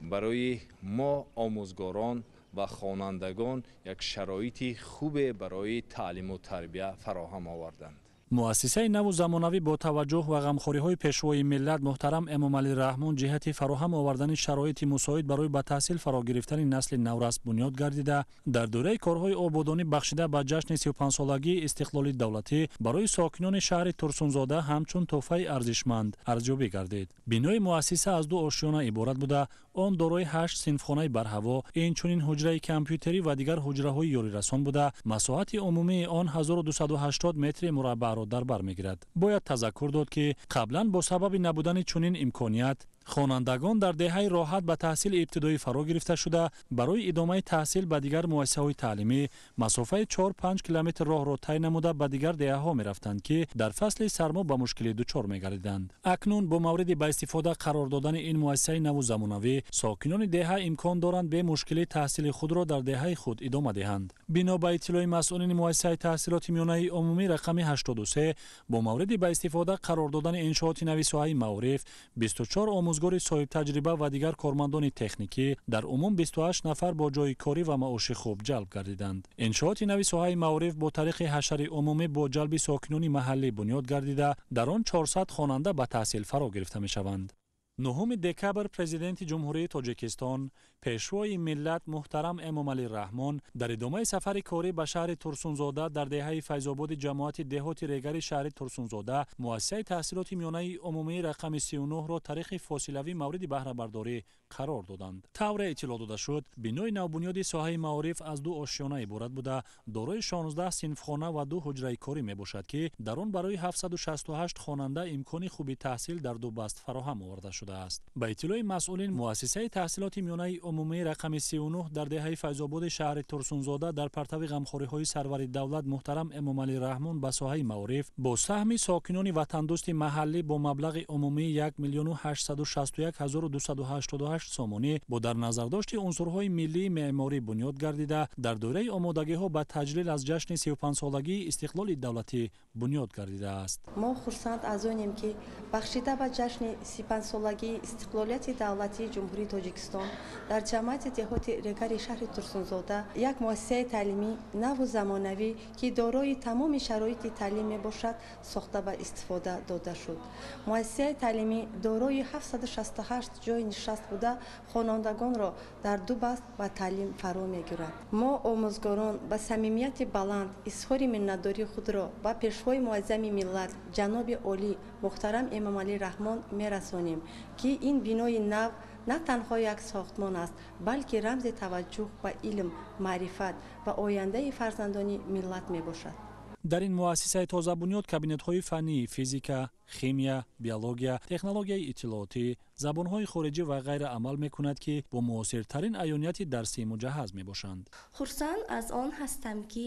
барои мо омӯзгорон ва хонандагон як шароити хубе барои таълиму тарбия фароҳам оварданд. Муассисаи наву замонавӣ бо таваҷҷӯҳ ва ғамхориҳои Пешвои миллат муҳтарам Эмомалӣ Раҳмон ҷиҳати фароҳам овардани шароити мусоид барои ба таҳсил фаро гирифтани насли наврас бунёд гардида, дар доираи корҳои ободонӣ бахшида ба ҷашни 35-солагии истиқлоли давлатӣ барои сокинони шаҳри Турсунзода ҳамчун тӯҳфаи арзишманд арзёбӣ гардид. Бинои муассиса аз ду ошёна иборат буда, он дорои 8 синфхонаи барҳаво, инчунин ҳуҷраи компютерӣ ва дигар ҳуҷраҳои ёрирасон буда, масоҳати умумии он 1280 метри мураббаъро дар бар мегирад. Бояд тазаккур дод, ки қаблан бо сабаби набудани чунин имконият хонандагон дар деҳаи Роҳат ба таҳсили ибтидоӣ фаро гирифта шуда, барои идомаи таҳсил ба дигар муассисаҳои таълимӣ масофаи 4-5 километр роҳро тай намуда ба дигар деҳаҳо мерафтанд, ки дар фасли сармо ба мушкилӣ дучор мегардиданд. Акнун бо мавриди ба истифода қарор додани ин муассисаи наву замонавӣ сокинони деҳа имкон доранд бемушкилӣ таҳсили худро дар деҳаи худ идома диҳанд. Бино ба иттилои масъулини муассисаи таҳсилоти миёнаи умумӣ рақами 83 бо мавриди ба истифода қарор додани иншооти нави соҳаи маориф 24 омӯзгори соҳибтаҷриба ва дигар кормандони техникӣ дар умум 28 нафар бо ҷойи корӣ ва маоши хуб ҷалб гардиданд. Иншооти нави соҳаи маориф бо тариқи ҳашари умумӣ бо ҷалби сокинони маҳаллӣ бунёд гардида, дар он 400 хонанда ба таҳсил фаро гирифта мешаванд. 9 декабр Президенти Ҷумҳурии Тоҷикистон, Пешвои миллат муҳтарам Эмомалӣ Раҳмон дар идомаи сафари корӣ ба шаҳри Турсунзода дар деҳаи Файзободи ҷамоати деҳоти Регари шаҳри Турсунзода муассисаи таҳсилоти миёнаи умумии рақами 39-ро тариқи фосилавӣ мавриди баҳрабардорӣ қарор доданд. Тавре иттилоъ дода шуд, бинои навбунёди соҳаи маориф аз ду ошёна иборат буда, дорои 16 синфхона ва ду ҳуҷраи корӣ мебошад, ки дар он барои 768 хонанда имкони хуби таҳсил дар ду баст фароҳам оварда шудааст. Ба иттилои масъулин, муассисаи таҳсилоти миёнаи умумии рақами 39 дар деҳаи Файзободи шаҳри Турсунзода дар партави ғамхориҳои сарвари давлат муҳтарам Эмомалӣ Раҳмон ба соҳаи маориф бо саҳми сокинони ватандӯсти маҳаллӣ бо маблағи умумии 1 861 288 сомонӣ бо дар назардошти унсурҳои миллии меъморӣ бунёд гардида, дар доираи омодагиҳо ба таҷлил аз ҷашни 35-солагии истиқлоли давлатӣ бунёд гардидааст. Мо хурсанд аз онем, ки бахшида ба ҷашни 35-солагии истиқлолияти давлатии Ҷумҳурии Тоҷикистон дар ҷамоати деҳоти Регари шаҳри Турсунзода як муассисаи таълимӣ наву замонавӣ, ки дорои тамоми шароити таълим мебошад, сохта ба истифода дода шуд. Муассисаи таълимӣ дорои 768 ҷойи нишаст буда, хонандагонро дар ду баст ба таълим фаро мегирад. Мо омӯзгорон ба самимияти баланд изҳори миннатдории худро ба Пешвои муаззами миллат ҷаноби олӣ муҳтарам Эмомалӣ Раҳмон мерасонем, ки ин бинои нав на танҳо як сохтмон аст, балки рамзи таваҷҷӯҳ ба илм, маърифат ва ояндаи фарзандони миллат мебошад. Дар ин муассисаи тозабунёд кабинетҳои фаннии физика, химия, биология, технологияи иттилоотӣ, забонҳои хориҷӣ ва ғайра амал мекунад, ки бо муосиртарин аёнияти дарсӣ муҷаҳҳаз мебошанд. Хурсанд аз он ҳастам, ки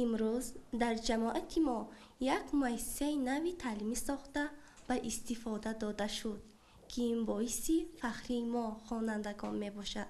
имрӯз дар ҷамоати мо як муассисаи нави таълимӣ сохта ба истифода дода шуд, ки ин боиси фахрии мо хонандагон мебошад,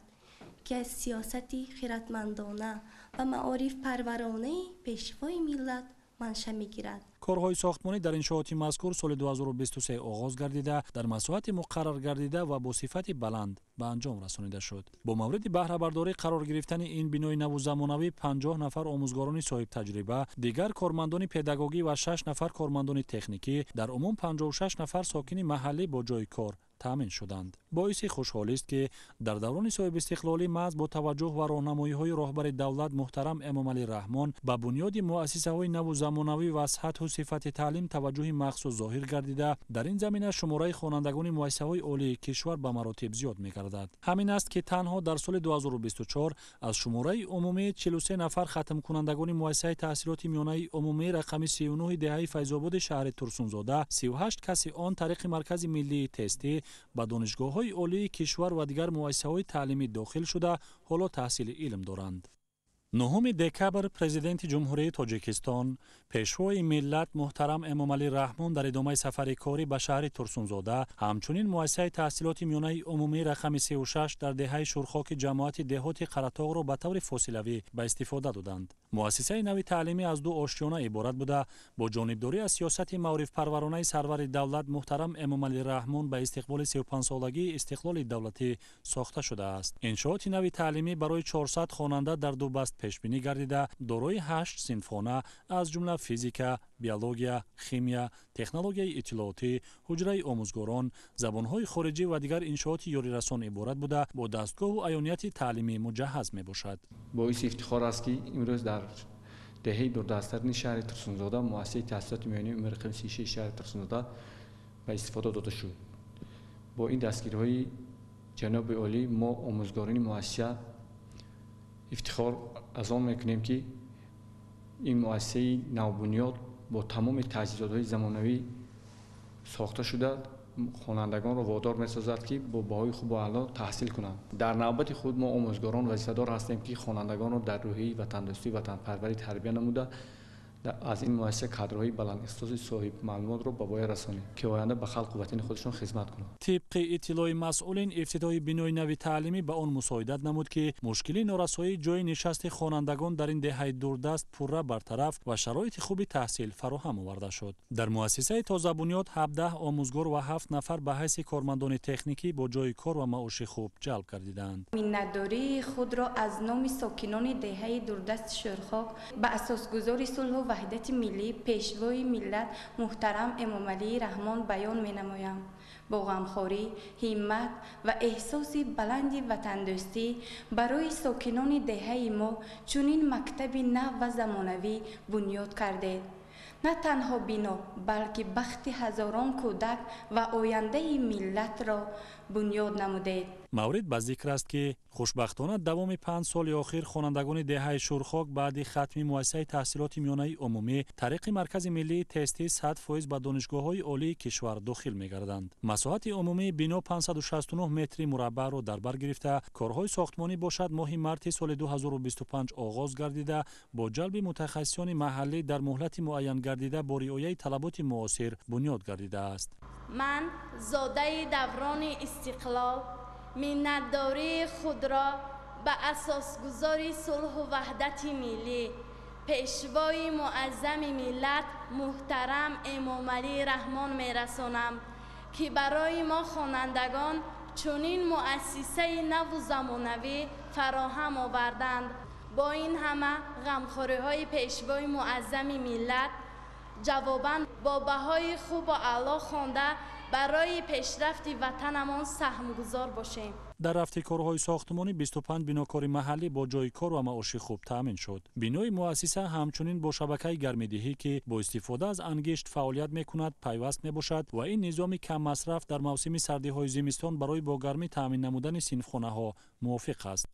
ки аз сиёсати хиратмандона ва маорифпарваронаи Пешвои миллат манша мегирад. Корҳои сохтмонӣ дар иншооти мазкур соли 2023 оғоз гардида, дар масоҳати муқаррар гардида ва бо сифати баланд ба анҷом расонида шуд. Бо мавриди баҳрабардорӣ қарор гирифтани ин бинои наву замонавӣ 50 нафар омӯзгорони соҳибтаҷриба, дигар кормандони педагогӣ ва 6 нафар кормандони техникӣ, дар умум 56 нафар сокини маҳаллӣ бо ҷойи кор таъмин шуданд. Боиси хушҳолист, ки дар даврони соҳибистиқлолӣ маҳз бо таваҷҷӯҳ ва роҳнамоиҳои роҳбари давлат муҳтарам Эмомалӣ Раҳмон ба бунёди муассисаҳои наву замонавӣ ва сатҳу сифати таълим таваҷҷӯҳи махсус зоҳир гардида, дар ин замина шумораи хонандагони муассисаҳои олии кишвар ба маротиб зиёд мегардад. Ҳамин аст, ки танҳо дар соли 2024 аз шумораи умумии 43 нафар хатмкунандагони муассисаи таҳсилоти миёнаи умумии рақами 39 деҳаи Файзободи шаҳри Турсунзода 38 каси он тариқи Маркази миллии тестӣ ба донишгоҳҳои олии кишвар ва дигар муассисаҳои таълимӣ дохил шуда, ҳоло таҳсили илм доранд. 9 декабр Президенти Ҷумҳурии Тоҷикистон, Пешвои миллат муҳтарам Эмомалӣ Раҳмон дар идомаи сафари корӣ ба шаҳри Турсунзода, ҳамчунин муассисаи таҳсилоти миёнаи умумии рақами 36 дар деҳаи Шурхоки ҷамоати деҳоти Қаратоғро ба таври фосилавӣ ба истифода доданд. Муассисаи нави таълимӣ аз ду ошёна иборат буда, бо ҷонибдорӣ аз сиёсати маорифпарваронаи сарвари давлат муҳтарам Эмомалӣ Раҳмон ба истиқболи 35-солагии истиқлоли давлатӣ сохта шудааст. Иншооти нави таълимӣ барои 400 хонанда дар ду баст пешбинӣ гардида, дорои 8 синфхона, аз ҷумла физика, биология, химия, технологияи иттилоотӣ, ҳуҷраи омӯзгорон, забонҳои хориҷӣ ва дигар иншооти ёрирасон иборат буда, бо дастгоҳу аёнияти таълимӣ муҷаҳҳаз мебошад. Боиси ифтихор аст, ки имрӯз дар деҳаи дурдасттарини шаҳри Турсунзода муассисаи таҳсилоти миёнаи умумии рақами 36 шаҳри Турсунзода ба истифода дода шуд. Бо ин дастгириҳои ҷаноби олӣ мо омӯзгорони муассиса ифтихор аз он мекунем, ки ин муассисаи навбунёд бо тамоми таҷҳизотҳои замонавӣ сохта шуда, хонандагонро водор месозад, ки бо баҳои хубу аъло таҳсил кунанд. Дар навбати худ мо омӯзгорон вазифадор ҳастем, ки хонандагонро дар рӯҳияи ватандӯстӣ, ватанпарварӣ тарбия намуда, аз ин муассиса кадрҳои баландихтисоси соҳибмаълумотро ба воя расонем, ки оянда ба халқу ватани худашон хизмат кунанд. Тибқи иттилои масъулин, ифтитоҳи бинои нави таълимӣ ба он мусоидат намуд, ки мушкили норасоии ҷойи нишасти хонандагон дар ин деҳаи дурдаст пурра бартараф ва шароити хуби таҳсил фароҳам оварда шуд. Дар муассисаи тозабунёд 17 омӯзгор ва 7 нафар ба ҳайси кормандони техникӣ бо ҷойи кор ва маоши хуб ҷалб гардиданд. Миннатдории худро аз номи сокинони деҳаи дурдасти Шӯрхок ба асосгузори сулҳу ваҳдати миллӣ, Пешвои миллат муҳтарам Эмомалӣ Раҳмон баён менамоям. Бо ғамхорӣ, ҳиммат ва эҳсоси баланди ватандӯстӣ барои сокинони деҳаи мо чунин мактаби нав ва замонавӣ бунёд кардед. На танҳо бино, балки бахти ҳазорон кӯдак ва ояндаи миллатро бунёд намудед. Маврид ба зикр аст, ки хушбахтона давоми 5 соли охир хонандагони деҳаи Шурхок баъди хатми муассисаи таҳсилоти миёнаи умумӣ тариқи Маркази миллии тестӣ 100% ба донишгоҳҳои олии кишвар дохил мегарданд. Масоҳати умумии бино 569 метри мураббаъро дар бар гирифта, корҳои сохтмонӣ бошад моҳи марти соли 2025 оғоз гардида, бо ҷалби мутахассисони маҳаллӣ дар муҳлати муайян гардида бо риояи талаботи муосир бунёд гардидааст. Ман зодаи даврони истиқлол миннатдории худро ба асосгузори сулҳу ваҳдати миллӣ, Пешвои муаззами миллат муҳтарам Эмомалӣ Раҳмон мерасонам, ки барои мо хонандагон чунин муассисаи наву замонавӣ фароҳам оварданд. Бо ин ҳама ғамхориҳои Пешвои муаззами миллат ҷавобан бо баҳои хубу аъло хонда барои пешрафти ватанамон саҳмгузор бошем. Дар рафти корҳои сохтмонӣ 25 бинокори маҳаллӣ бо ҷойи кор ва маоши хуб таъмин шуд. Бинои муассиса ҳамчунин бо шабакаи гармидиҳӣ, ки бо истифода аз ангишт фаъолият мекунад, пайваст мебошад ва ин низоми каммасраф дар мавсими сардиҳои зимистон барои бо гармӣ таъмин намудани синфхонаҳо мувофиқ аст.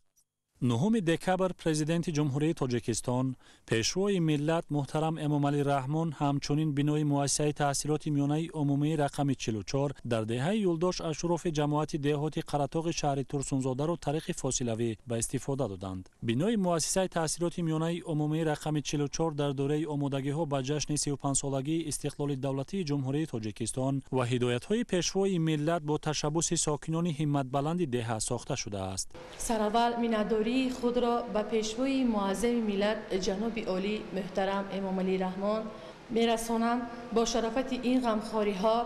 9 декабр Президенти Ҷумҳурии Тоҷикистон, Пешвои миллат муҳтарам Эмомалӣ Раҳмон ҳамчунин бинои муассисаи таҳсилоти миёнаи умумии рақами 44 дар деҳаи Юлдош Ашурофи ҷамоати деҳоти Қаратоғи шаҳри Турсунзодаро тариқи фосилавӣ ба истифода доданд. Бинои муассисаи таҳсилоти миёнаи умумии рақами 44 дар доираи омодагиҳо ба ҷашни 35-солагии истиқлоли давлатии Ҷумҳурии Тоҷикистон ва ҳидоятҳои Пешвои миллат бо ташаббуси сокинони ҳимматбаланди деҳа сохта шудааст. Сараввал миннатдории худро ба Пешвои муаззами миллат ҷаноби олӣ муҳтарам Эмомалӣ Раҳмон мерасонам. Бо шарофати ин ғамхориҳо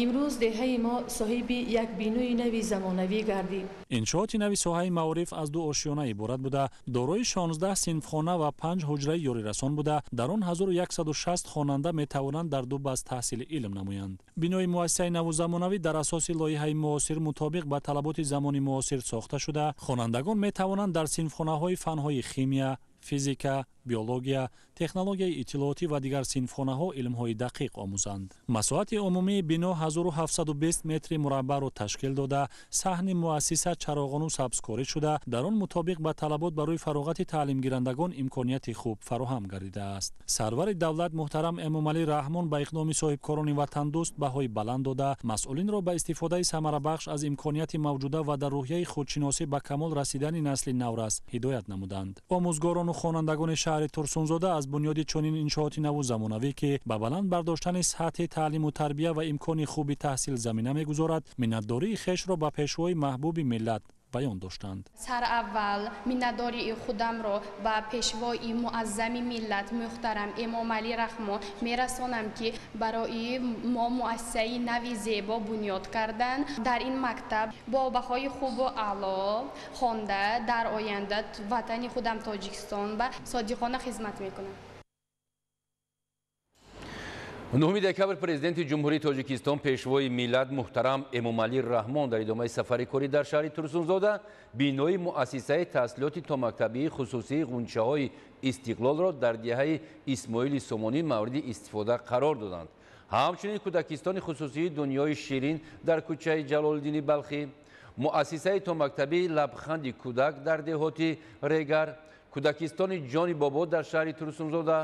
имрӯз деҳаи мо соҳиби як бинои нави замонавӣ гардид. Иншооти нави соҳаи маориф аз ду ошёна иборат буда, дорои 16 синфхона ва 5 ҳуҷраи ёрирасон буда, дар он 1160 хонанда метавонанд дар ду баст таҳсили илм намоянд. Бинои муассисаи наву замонавӣ дар асоси лоиҳаи муосир мутобиқ ба талаботи замони муосир сохта шуда, хонандагон метавонанд дар синфхонаҳои фанҳои химия, физика, биология, технологияи иттилоотӣ ва дигар синфхонаҳо илмҳои дақиқ омӯзанд. Масоҳати умумии бино 1720 метри мураббаъро ташкил дода, саҳни муассиса чароғону сабзкорӣ шуда, дар он мутобиқ ба талабот барои фароғати таълимгирандагон имконияти хуб фароҳам гардидааст. Сарвари давлат муҳтарам Эмомалӣ Раҳмон ба иқдоми соҳибкорони ватандӯст баҳои баланд дода, масъулинро ба истифодаи самарабахш аз имконияти мавҷуда ва дар рӯҳияи худшиносӣ ба камол расидани насли наврас ҳидоят намуданд. Омӯзгорону хонандагони шаҳри Турсунзода аз бунёди чунин иншооти наву замонавӣ, ки ба баланд бардоштани сатҳи таълиму тарбия ва имкони хуби таҳсил замина мегузорад, миннатдории хешро ба пешвои маҳбуби миллат баён доштанд. Сараввал миннатдории худамро ба пешвои муаззами миллат муҳтарам Эмомалӣ Раҳмон мерасонам, ки барои мо муассисаи нави зебо бунёд карданд. Дар ин мактаб бо баҳои хубу аъло хонда, дар оянда ватани худам Тоҷикистон ба содиқона хизмат мекунам. 9 декабр Президенти Ҷумҳурии Тоҷикистон, Пешвои миллат муҳтарам Эмомалӣ Раҳмон дар идомаи сафари корӣ дар шаҳри Турсунзода бинои муассисаи таҳсилоти томактабии хусусии Ғунчаҳои Истиқлолро дар деҳаи Исмоили Сомонӣ мавриди истифода қарор доданд. Ҳамчунин кӯдакистони хусусии Дунёи Ширин дар кӯчаи Ҷалолиддини Балхӣ, муассисаи томактабии Лабханди кӯдак дар деҳоти Регар, кӯдакистони Ҷони Бобо дар шаҳри Турсунзода,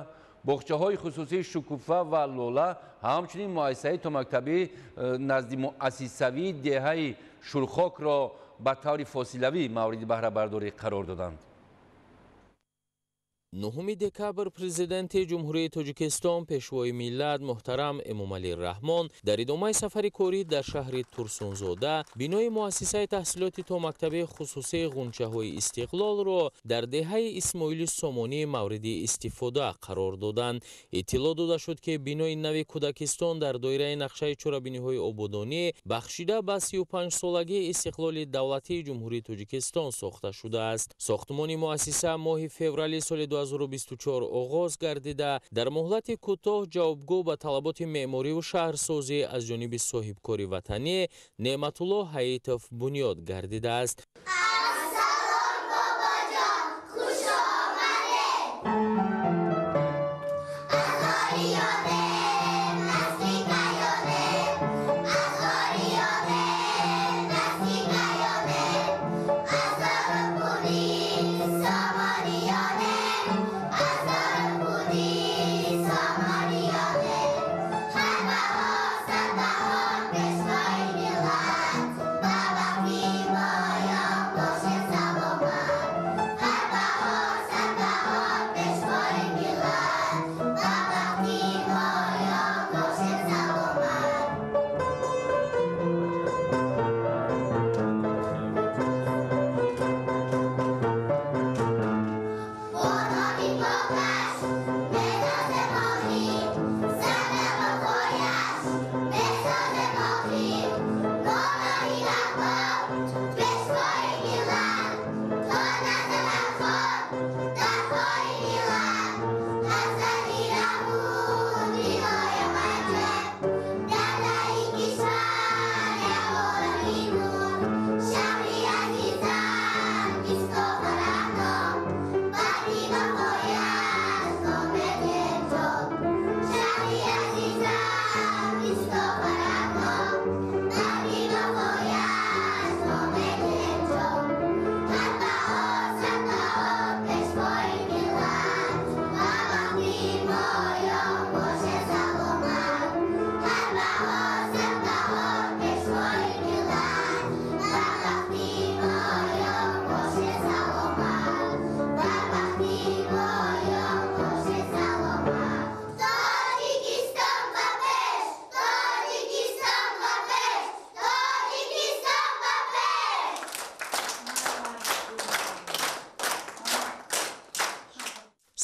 боғчаҳои хусусии Шукуфа ва Лола, ҳамчунин муассисаи томактабӣ назди муассисавии деҳаи Шурхокро ба таври фосилавӣ мавриди баҳрабардорӣ қарор доданд. 9 декабр Президенти Ҷумҳурии Тоҷикистон, Пешвои миллат муҳтарам Эмомалӣ Раҳмон дар идомаи сафари корӣ дар шаҳри Турсунзода бинои муассисаи таҳсилоти томактабии хусусии Ғунчаҳои Истиқлолро дар деҳаи Исмоили Сомонӣ мавриди истифода қарор доданд. Иттилоъ дода шуд, ки бинои нави кӯдакистон дар доираи нақшаи чорабиниҳои ободонӣ бахшида ба 35-солагии истиқлоли давлатии Ҷумҳурии Тоҷикистон сохта шудааст. Сохтмони муассиса моҳи феврали соли 2024 оғоз гардида, дар муҳлати кӯтоҳ ҷавобгӯ ба талаботи меъмориву шаҳрсозӣ аз ҷониби соҳибкори ватанӣ Неъматулло Ҳаитов бунёд гардидааст.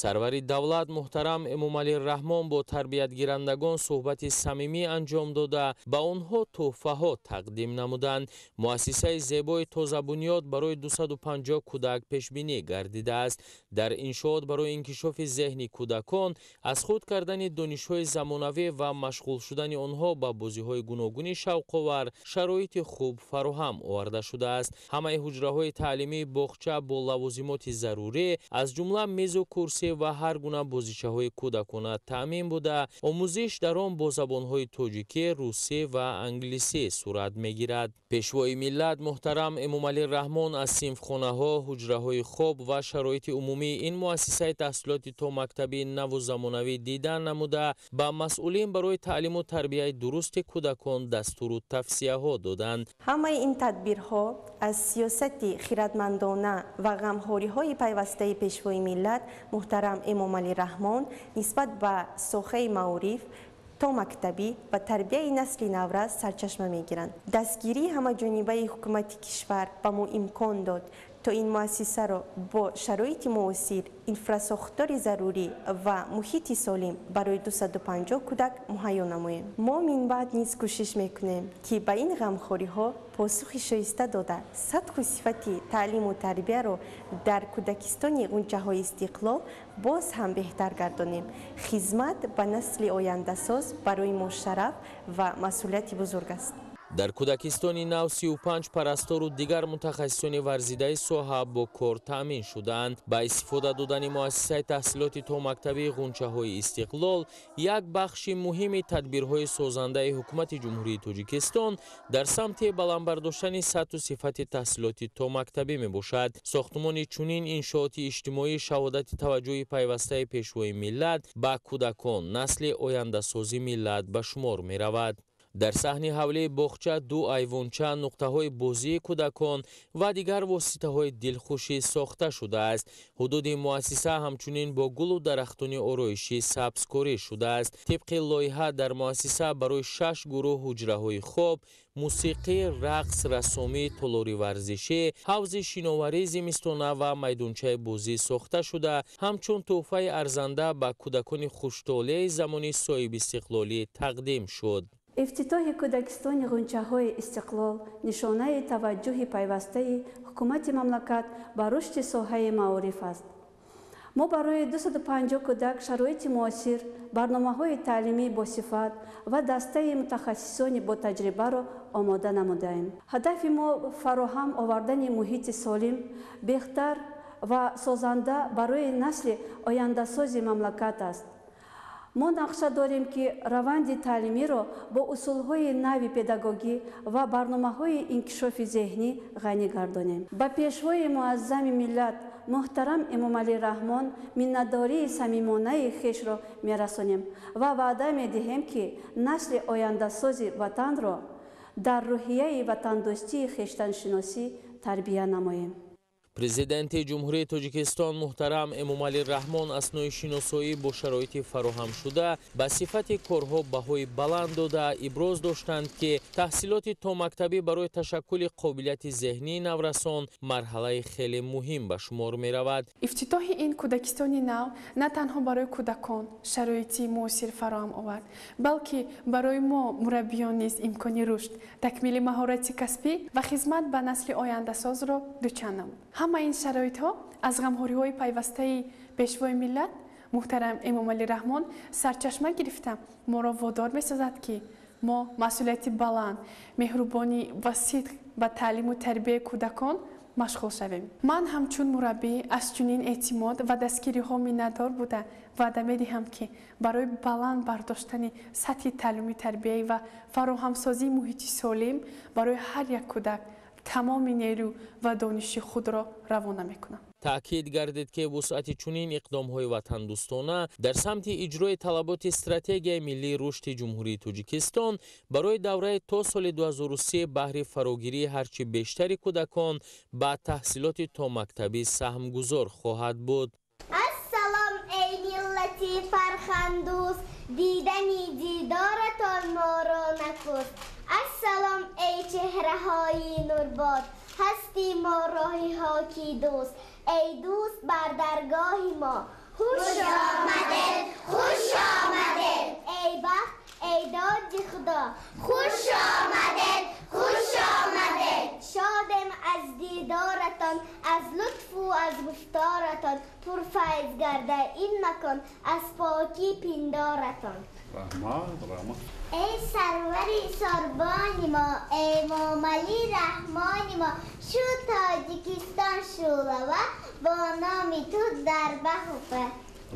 Сарвари давлат муҳтарам Эмомалӣ Раҳмон бо тарбиятгирандагон суҳбати самимӣ анҷом дода, ба онҳо тӯҳфаҳо тақдим намуданд. Муассисаи зебои тозабунёд барои 250 кӯдак пешбинӣ гардидааст. Дар иншоот барои инкишофи зеҳни кӯдакон, аз худ кардани донишҳои замонавӣ ва машғул шудани онҳо ба бозиҳои гуногуни шавқовар шароити хуб фароҳам оварда шудааст. Ҳамаи ҳуҷраҳои таълимии боғча бо лавозимоти зарурӣ, аз ҷумла мезу курсӣ ва ҳар гуна бозичаҳои кӯдакона таъмин буда, омӯзиш дар он бо забонҳои тоҷикӣ, русӣ ва англисӣ сурат мегирад. Пешвои миллат муҳтарам Эмомалӣ Раҳмон аз синфхонаҳо, ҳуҷраҳои хоб ва шароити умумии ин муассисаи таҳсилоти томактабии наву замонавӣ дидан намуда, ба масъулин барои таълиму тарбияи дурусти кӯдакон дастуру тавсияҳо доданд. Ҳамаи ин тадбирҳо аз сиёсати хиратмандона ва ғамхориҳои пайвастаи пешвои миллат муҳтарам Эмомалӣ Раҳмон нисбат ба соҳаи маориф, томактабӣ ва тарбияи насли наврас сарчашма мегиранд. Дастгирии ҳамаҷонибаи ҳукумати кишвар ба мо имкон дод, то ин муассисаро бо шароити муосир, инфрасохтори зарурӣ ва муҳити солим барои 250 кӯдак муҳайё намоем. Мо минбаъд низ кӯшиш мекунем, ки ба ин ғамхориҳо посухи шоиста дода, сатҳу сифати таълиму тарбияро дар кӯдакистони Ғунчаҳои Истиқлол боз ҳам беҳтар гардонем. Хизмат ба насли ояндасоз барои мо шараф ва масъулияти бузург аст. Дар кӯдакистони нав 35 парастору дигар мутахассисони варзидаи соҳа бо кор таъмин шудаанд. Ба истифода додани муассисаи таҳсилоти томактабии Ғунчаҳои Истиқлол як бахши муҳими тадбирҳои созандаи ҳукумати Ҷумҳурии Тоҷикистон дар самти баланд бардоштани сатҳу сифати таҳсилоти томактабӣ мебошад. Сохтмони чунин иншооти иҷтимоӣ шаҳодати таваҷҷӯҳи пайвастаи пешвои миллат ба кӯдакон, насли ояндасози миллат ба шумор меравад. Дар саҳни ҳавлии боғча ду айвонча, нуқтаҳои бозии кӯдакон ва дигар воситаҳои дилхушӣ сохта шудааст. Ҳудуди муассиса ҳамчунин бо гулу дарахтони ороишӣ сабзкорӣ шудааст. Тибқи лоиҳа дар муассиса барои 6 гурӯҳ ҳуҷраҳои хоб, мусиқӣ, рақс, рассомӣ, толори варзишӣ, ҳавзи шиноварии зимистона ва майдончаи бозӣ сохта шуда, ҳамчун тӯҳфаи арзанда ба кӯдакони хуштолеи замони соҳибистиқлолӣ тақдим шуд. Ифтитоҳи кӯдакистони Ғунчаҳои Истиқлол нишонаи таваҷҷӯҳи пайвастаи ҳукумати мамлакат ба рушди соҳаи маориф аст. Мо барои 250 кӯдак шароити муосир, барномаҳои таълимӣ босифат ва дастаи мутахассисони ботаҷрибаро омода намудаем. Ҳадафи мо фароҳам овардани муҳити солим, беҳтар ва созанда барои насли ояндасози мамлакат аст. Мо нақша дорем, ки раванди таълимиро бо усулҳои нави педагогӣ ва барномаҳои инкишофи зеҳнӣ ғанӣ гардонем. Ба пешвои муаззами миллат муҳтарам Эмомалӣ Раҳмон миннатдории самимонаи хешро мерасонем ва ваъда медиҳем, ки насли ояндасози ватанро дар рӯҳияи ватандӯстии хештаншиносӣ тарбия намоем. Президенти Ҷумҳурии Тоҷикистон муҳтарам Эмомалӣ Раҳмон аснои шиносоӣ бо шароити фароҳамшуда ба сифати корҳо баҳои баланд дода, иброз доштанд, ки таҳсилоти томактабӣ барои ташаккули қобилияти зеҳнии наврасон марҳалаи хеле муҳим ба шумор меравад. Ифтитоҳи ин кӯдакистони нав на танҳо барои кӯдакон шароити муосир фароҳам овард, балки барои мо мураббиён низ имкони рушд, такмили маҳорати касбӣ ва хизмат ба насли ояндасозро дучанд намуд. Ҳамаи ин шароитҳо аз ғамхориҳои пайвастаи пешвои миллат муҳтарам Эмомалӣ Раҳмон сарчашма гирифта, моро водор месозад, ки мо масъулияти баланд, меҳрубонӣ ва сидқ ба таълиму тарбияи кӯдакон машғул шавем. Ман ҳамчун мураббӣ аз чунин эътимод ва дастгириҳо миннатдор буда, ваъда медиҳам, ки барои баланд бардоштани сатҳи таълиму тарбияӣ ва фароҳамсозии муҳити солим барои ҳар як кӯдак тамоми нерӯ ва дониши худро равона мекунам. Таъкид гардид, ки вусъати чунин иқдомҳои ватандӯстона дар самти иҷрои талаботи стратегияи миллии рушди Ҷумҳурии Тоҷикистон барои давраи то соли 2003 баҳри фарогирии ҳарчи бештари кӯдакон ба таҳсилоти томактабӣ саҳмгузор хоҳад буд. Ассалом, эй миллати фарҳангдӯст, дидани дидоратон моро накуст. Ассалом, эй чеҳраҳои нурбод, ҳасти мо роҳи ҳоки дӯст. Эй дӯст, бар даргоҳи мо Хуш омадед, хуш омадед, эй бахт, эй доди Худо. Хуш омадед, хуш омадед. Шодем аз дидоратон, аз лутфу аз гуфторатон. Пурфайз гарда ин макон аз покӣ пиндоратон. Раҳмат, раҳмат. Эй сарвари сорбони мо, Эмомалӣ Раҳмони мо, шу Тоҷикистон шӯлава, бо номи ту дар баҳуфа.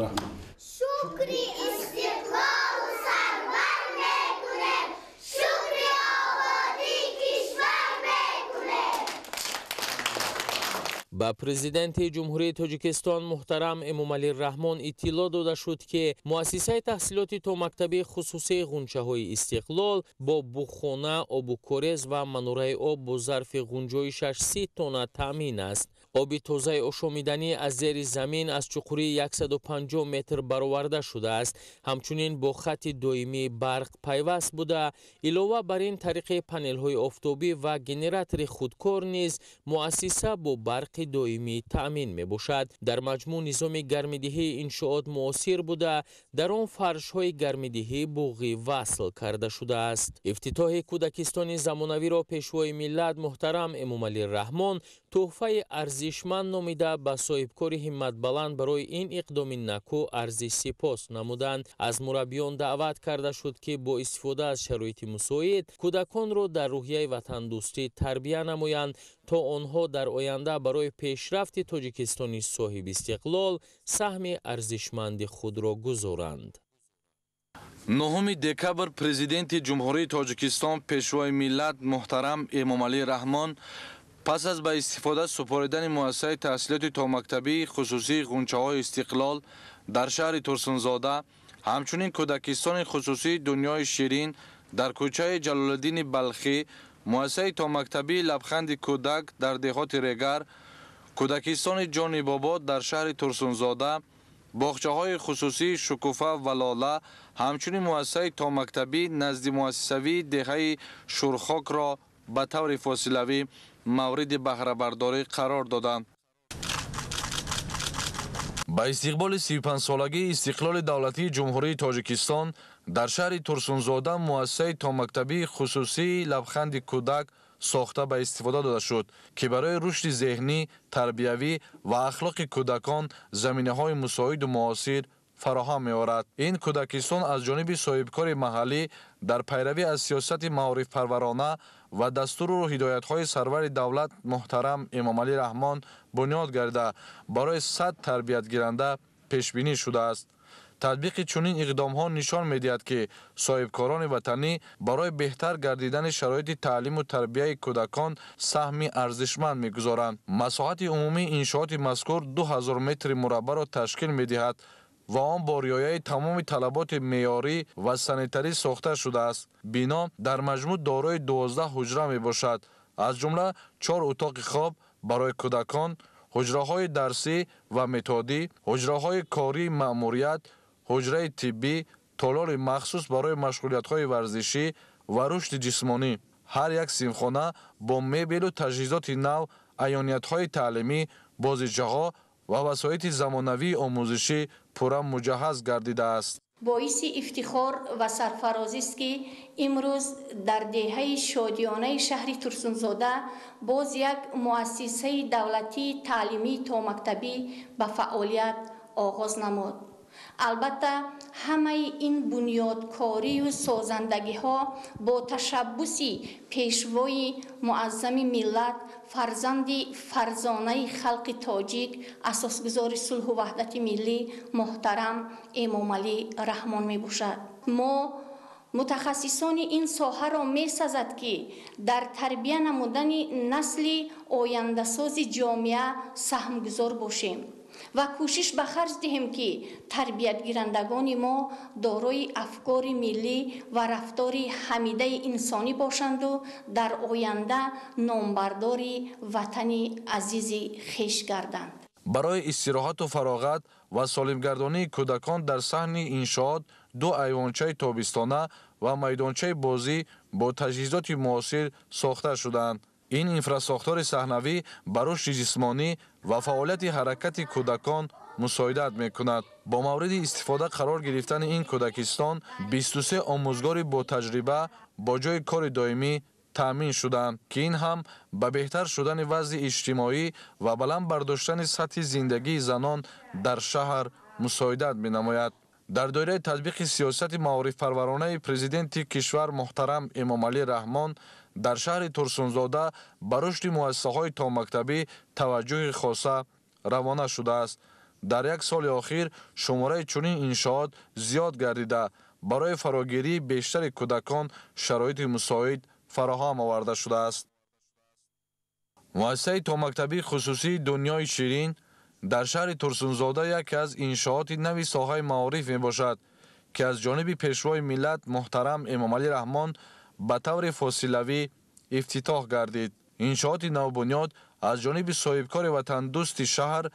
Раҳмат. Шукри истиқлолу сарвар мекунем, шукри ободии кишвар мекунем. Ба президенти Ҷумҳурии Тоҷикистон муҳтарам Эмомалӣ Раҳмон иттилоъ дода шуд, ки муассисаи таҳсилоти томактабии хусусии Ғунчаҳои Истиқлол бо буғхона, обу корез ва манораи об бо зарфи ғунҷоишаш 30 тонна таъмин аст. Оби тозаи ошомиданӣ аз зери замин аз чуқурии 150 метр бароварда шудааст. Ҳамчунин бо хатти доимии барқ пайваст буда, илова бар ин тариқи панелҳои офтобӣ ва генератори худкор низ муассиса бо барқи доимӣ таъмин мебошад. Дар маҷмӯъ низоми гармидиҳии иншоот муосир буда, дар он фаршҳои гармидиҳӣ буғӣ васл карда шудааст. Ифтитоҳи кӯдакистони замонавиро пешвои миллат муҳтарам Эмомалӣ Раҳмон тӯҳфаи арзишманд номида, ба соҳибкори ҳимматбаланд барои ин иқдоми накӯ арзи сипос намуданд. Аз мураббиён даъват карда шуд, ки бо истифода аз шароити мусоид кӯдаконро дар рӯҳияи ватандӯстӣ тарбия намоянд, то онҳо дар оянда барои пешрафти Тоҷикистони соҳибистиқлол саҳми арзишманди худро гузоранд. 9 декабр президенти Ҷумҳурии Тоҷикистон пешвои миллат муҳтарам Эмомалӣ Раҳмон пас аз ба истифода супоридани муассисаи таҳсилоти томактабии хусусии Ғунчаҳои Истиқлол дар шаҳри Турсунзода, ҳамчунин кӯдакистони хусусии Дунёи Ширин дар кӯчаи Ҷалолиддини Балхӣ, муассисаи томактабии Лабханди кӯдак дар деҳоти Регар, кӯдакистони Ҷони Бобо дар шаҳри Турсунзода, боғчаҳои хусусии Шукуфа ва Лола, ҳамчунин муассисаи томактабӣ назди муассисавии деҳаи Шурхокро ба таври фосилавӣ мавриди баҳрабардорӣ қарор доданд. Ба истиқболи 35-солагии истиқлоли давлатии Ҷумҳурии Тоҷикистон дар шаҳри Турсунзода муассисаи томактабии хусусии Лабханди кӯдак сохта ба истифода дода шуд, ки барои рушди зеҳнӣ, тарбиявӣ ва ахлоқи кӯдакон заминаҳои мусоиду муосир фароҳам меорад. Ин кӯдакистон аз ҷониби соҳибкори маҳаллӣ дар пайравӣ аз сиёсати маорифпарварона ва дастуру ҳидоятҳои сарвари давлат муҳтарам Эмомалӣ Раҳмон бунёд гардида, барои 100 тарбиятгиранда пешбинӣ шудааст. Татбиқи чунин иқдомҳо нишон медиҳад, ки соҳибкорони ватанӣ барои беҳтар гардидани шароити таълиму тарбияи кӯдакон саҳми арзишманд мегузоранд. Масоҳати умумии иншооти мазкур 2000 метри мураббаъро ташкил медиҳад ва он бо риояи тамоми талаботи меъёрӣ ва санитарӣ сохта шудааст. Бино дар маҷмӯъ дорои 12 ҳуҷра мебошад, аз ҷумла 4 утоқи хоб барои кӯдакон, ҳуҷраҳои дарсӣ ва методӣ, ҳуҷраҳои кории маъмурият, ҳуҷраи тиббӣ, толори махсус барои машғулиятҳои варзишӣ ва рушди ҷисмонӣ. Ҳар як синфхона бо мебелу таҷҳизоти нав, аёниятҳои таълимӣ, бозичаҳо ва васоити замонавии омӯзишӣ пурра муҷаҳҳаз гардидааст. Боиси ифтихор ва сарфарозист, ки имрӯз дар деҳаи шодиёнаи шаҳри Турсунзода боз як муассисаи давлатии таълимии томактабӣ ба фаъолият оғоз намуд. Албатта, ҳамаи ин бунёдкорию созандагиҳо бо ташаббуси пешвои муаззами миллат, фарзанди фарзонаи халқи тоҷик, асосгузори сулҳу ваҳдати миллӣ муҳтарам Эмомалӣ Раҳмон мебошад. Мо мутахассисони ин соҳаро месазад, ки дар тарбия намудани насли ояндасози ҷомеа саҳмгузор бошем ва кӯшиш ба харҷ диҳем, ки тарбиятгирандагони мо дорои афкори миллӣ ва рафтори ҳамидаи инсонӣ бошанду дар оянда номбардори ватани азизи хеш гарданд. Барои истироҳату фароғат ва солимгардонии кӯдакон дар саҳни иншоот 2 айвончаи тобистона ва майдончаи бозӣ бо таҷҳизоти муосир сохта шудаанд. Ин инфрасохтори саҳнавӣ ба рушди ҷисмонӣ ва фаъолияти ҳаракати кӯдакон мусоидат мекунад. Бо мавриди истифода қарор гирифтани ин кӯдакистон 23 омӯзгори ботаҷриба бо ҷойи кори доимӣ таъмин шуданд, ки ин ҳам ба беҳтар шудани вазъи иҷтимоӣ ва баланд бардоштани сатҳи зиндагии занон дар шаҳр мусоидат менамояд. Дар доираи татбиқи сиёсати маорифпарваронаи президенти кишвар муҳтарам Эмомалӣ Раҳмон дар шаҳри Турсунзода ба рушди муассисаҳои томактабӣ таваҷҷӯҳи хоса равона шудааст. Дар як соли охир шумораи чунин иншоот зиёд гардида, барои фарогирии бештари кӯдакон шароити мусоид фароҳам оварда шудааст. Муассисаи томактабии хусусии «Дунёи ширин» дар шаҳри Турсунзода яке аз иншооти нави соҳаи маориф мебошад, ки аз ҷониби пешвои миллат муҳтарам Эмомалӣ Раҳмон ба таври фосилавӣ ифтитоҳ гардид. Иншооти навбунёд аз ҷониби соҳибкори ватандӯсти шаҳр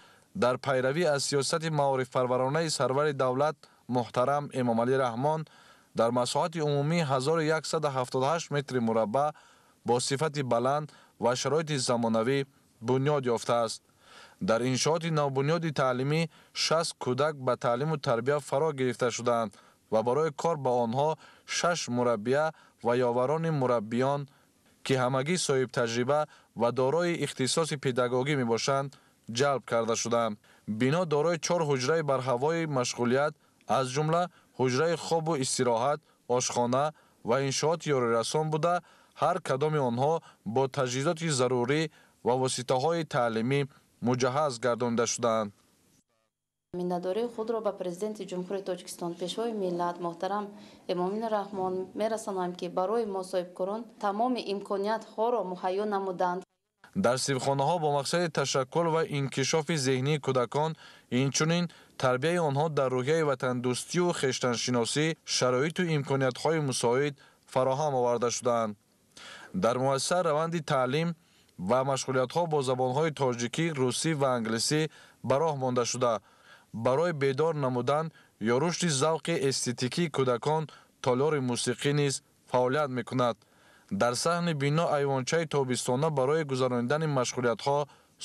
дар пайравӣ аз сиёсати маорифпарваронаи сарвари давлат муҳтарам Эмомалӣ Раҳмон дар масоҳати умумии 1178 метри мураббаъ бо сифати баланд ва шароити замонавӣ бунёд ёфтааст. Дар иншооти навбунёди таълимӣ 60 кӯдак ба таълиму тарбия фаро гирифта шудаанд ва барои кор ба онҳо 6 мураббия ва ёварони мураббиён, ки ҳамагӣ соҳибтаҷриба ва дорои ихтисоси педагогӣ мебошанд, ҷалб карда шудаанд. Бино дорои 4 ҳуҷраи барҳавои машғулият, аз ҷумла ҳуҷраи хобу истироҳат, ошхона ва иншооти ёрирасон буда, ҳар кадоми онҳо бо таҷҳизоти зарурӣ ва воситаҳои таълимӣ муҷаҳҳаз гардонида шудаанд. Миннатдории худро ба президенти Ҷумҳурии Тоҷикистон, пешвои миллат муҳтарам Эмомалӣ Раҳмон мерасонам, ки барои мо соҳибкорон тамоми имкониятҳоро муҳайё намуданд. Дар синфхонаҳо бо мақсади ташаккул ва инкишофи зеҳнии кӯдакон, инчунин тарбияи онҳо дар рӯҳияи ватандӯстию хештаншиносӣ шароиту имкониятҳои мусоид фароҳам оварда шудаанд. Дар муассиса раванди таълим ва машғулиятҳо бо забонҳои тоҷикӣ, русӣ ва англисӣ ба роҳ монда шуда, барои бедор намудан ё рушди завқи эстетикии кӯдакон толори мусиқӣ низ фаъолият мекунад. Дар саҳни бино айвончаи тобистона барои гузаронидани машғулиятҳо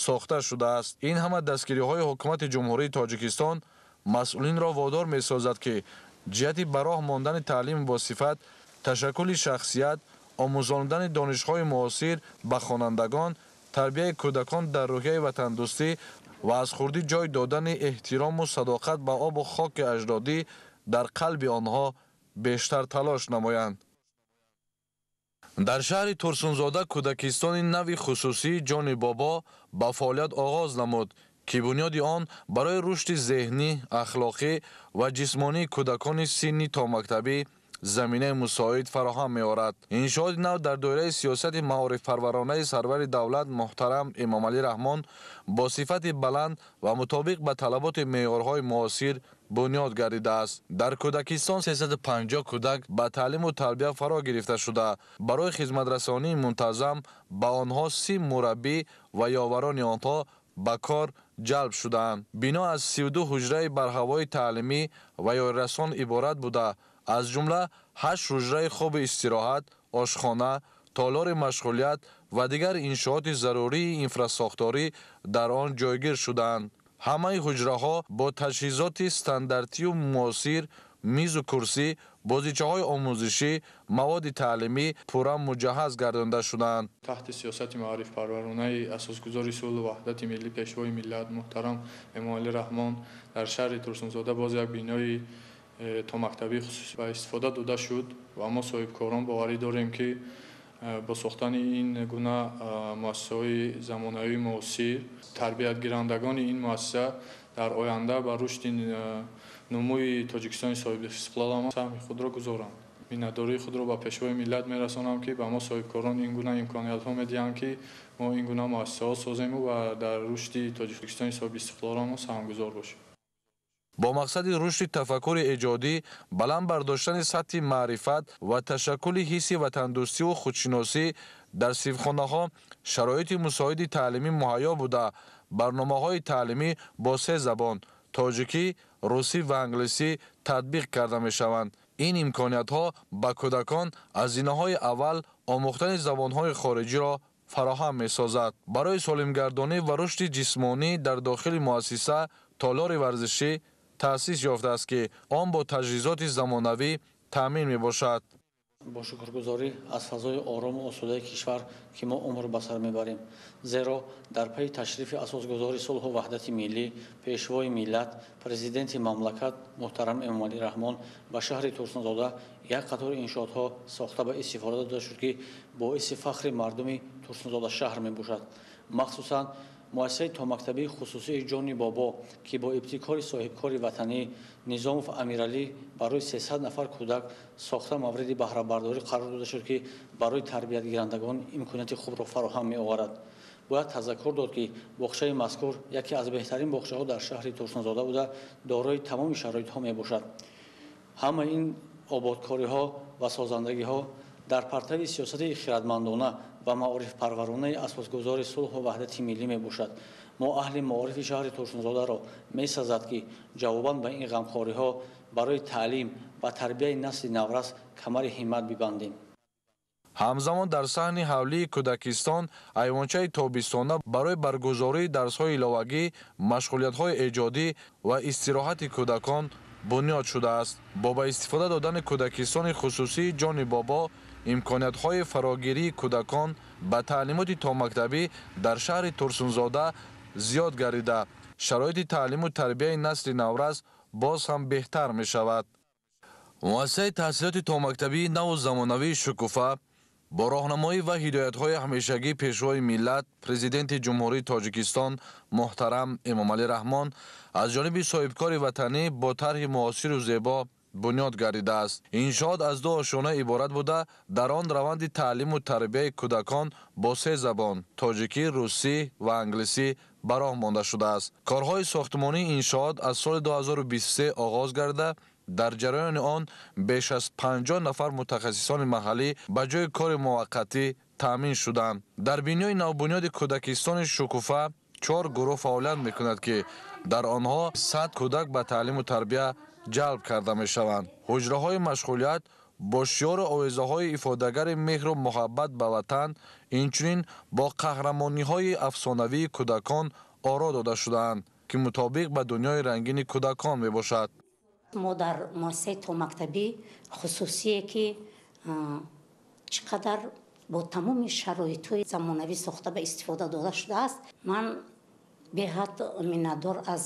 сохта шудааст. Ин ҳама дастгириҳои ҳукумати Ҷумҳурии Тоҷикистон масъулинро водор месозад, ки ҷиҳати ба роҳ мондани таълими босифат, ташаккули шахсият, омӯзондани донишҳои муосир ба хонандагон, тарбияи кӯдакон дар рӯҳияи ватандӯстӣ ва аз хурдӣ ҷой додани эҳтирому садоқат ба обу хоки аҷдодӣ дар қалби онҳо бештар талош намоянд. Дар шаҳри Турсунзода кӯдакистони нави хусусии «Ҷони Бобо» ба фаъолият оғоз намуд, ки бунёди он барои рушди зеҳнӣ, ахлоқӣ ва ҷисмонии кӯдакони синни томактабӣ заминаи мусоид фароҳам меорад. Иншооти нав дар доираи сиёсати маорифпарваронаи сарвари давлат муҳтарам Эмомалӣ Раҳмон бо сифати баланд ва мутобиқ ба талаботи меъёрҳои муосир бунёд гардидааст. Дар кӯдакистон 350 кӯдак ба таълиму тарбия фаро гирифта шуда, барои хизматрасонии мунтазам ба онҳо 30 мураббӣ ва ёварони онҳо ба кор ҷалб шудаанд. Бино аз 32 ҳуҷраи барҳавои таълимӣ ва ёрирасон иборат буда, аз ҷумла 8 ҳуҷраи хоби истироҳат, ошхона, толори машғулият ва дигар иншооти зарурии инфрасохторӣ дар он ҷойгир шудаанд. Ҳамаи ҳуҷраҳо бо таҷҳизоти стандартию муосир, мизу курсӣ, бозичаҳои омӯзишӣ, маводи таълимӣ пурра муҷаҳҳаз гардонида шудаанд. Таҳти сиёсати маорифпарваронаи асосгузори сулҳу ваҳдати миллӣ, пешвои миллат муҳтарам Эмомалӣ Раҳмон дар шаҳри Турсунзода боз як бинои томактабии хусусӣ ба истифода дода шуд ва мо соҳибкорон боварӣ дорем, ки бо сохтани ин гуна муассисаҳои замонавии муосир тарбиятгирандагони ин муассиса дар оянда ба рушди нумӯи Тоҷикистони соҳибистиқлол саҳми худро гузоранд. Миннатдории худро ба пешвои миллат мерасонам, ки ба мо соҳибкорон ин гуна имкониятҳо медиҳанд, ки мо ин гуна муассисаҳо созему ва дар рушди Тоҷикистони соҳибистиқлол саҳмгузор бошем. Бо мақсади рушди тафаккури эҷодӣ, баланд бардоштани сатҳи маърифат ва ташаккули ҳисси ватандӯстиву худшиносӣ дар синфхонаҳо шароити мусоиди таълимӣ муҳайё буда, барномаҳои таълимӣ бо 3 забон тоҷикӣ, русӣ ва англисӣ татбиқ карда мешаванд. Ин имкониятҳо ба кӯдакон аз зинаҳои аввал омӯхтани забонҳои хориҷиро фароҳам месозад. Барои солимгардонӣ ва рушди ҷисмонӣ дар дохили муассиса толори варзишӣ таъсис ёфтааст, ки он бо таҷҳизоти замонавӣ таъмин мебошад. Бо шукргузорӣ аз фазои орому осудаи кишвар, ки мо умр ба сар мебарем, зеро дар пайи ташрифи асосгузори сулҳу ваҳдати миллӣ, пешвои миллат, президенти мамлакат муҳтарам Эмомалӣ Раҳмон ба шаҳри Турсунзода як қатор иншоотҳо сохта ба истифода дода шуд, ки боиси фахри мардуми Турсунзода шаҳр мебошад. Махсусан муассисаи томактабии хусусии Ҷони Бобо, ки бо ибтикори соҳибкори ватанӣ Низомов Амиралӣ барои 300 нафар кӯдак сохта мавриди баҳрабардорӣ қарор дода шуд, ки барои тарбиятгирандагон имконияти хубро фароҳам меоварад. Бояд тазаккур дод, ки боғчаи мазкур яке аз беҳтарин боғчаҳо дар шаҳри Турсунзода буда, дорои тамоми шароитҳо мебошад. Ҳамаи ин ободкориҳо ва созандагиҳо дар партави сиёсати хирадмандона ва маорифпарваронаи асосгузори сулҳу ваҳдати миллӣ мебошад. Мо аҳли маорифи шаҳри Турсунзодаро месазад, ки ҷавобан ба ин ғамхориҳо барои таълим ва тарбияи насли наврас камари ҳиммат бибандем. Ҳамзамон дар саҳни ҳавлии кӯдакистон айвончаи тобистона барои баргузории дарсҳои иловагӣ, машғулиятҳои эҷодӣ ва истироҳати кӯдакон бунёд шудааст. Бо ба истифода додани кӯдакистони хусусии Ҷони Бобо имкониятҳои фарогирии кӯдакон ба таълимоти томактабӣ дар шаҳри Турсунзода зиёд гардида, шароити таълиму тарбияи насли наврас боз ҳам беҳтар мешавад. Муассисаи таҳсилоти томактабии наву замонавии Шукуфа бо роҳнамоӣ ва ҳидоятҳои ҳамешагии пешвои миллат, президенти Ҷумҳурии Тоҷикистон муҳтарам Эмомалӣ Раҳмон аз ҷониби соҳибкори ватанӣ бо тарҳи муосиру зебо бунёд гардидааст. Иншоот аз ду ошёна иборат буда, дар он раванди таълиму тарбияи кӯдакон бо се забон тоҷикӣ, русӣ ва англисӣ ба роҳ монда шудааст. Корҳои сохтмонии иншоот аз соли 2023 оғоз гардида, дар ҷараёни он беш аз 50 нафар мутахассисони маҳаллӣ ба ҷои кори муваққатӣ таъмин шуданд. Дар бинои навбунёди кӯдакистони Шукуфа 4 гурӯҳ фаъолият мекунад, ки дар онҳо 100 кӯдак ба таълиму тарбия ҷалб карда мешаванд. Ҳуҷраҳои машғулият бо шиёру овезаҳои ифодагари меҳру муҳаббат ба ватан, инчунин бо қаҳрамониҳои афсонавии кӯдакон оро дода шудаанд, ки мутобиқ ба дунёи рангини кӯдакон мебошад. Мо дар муассисаи томактабӣ хусусие, ки чӣ қадар бо тамоми шароитҳои замонавӣ сохта ба истифода дода шудааст. Ман беҳад миннатдор аз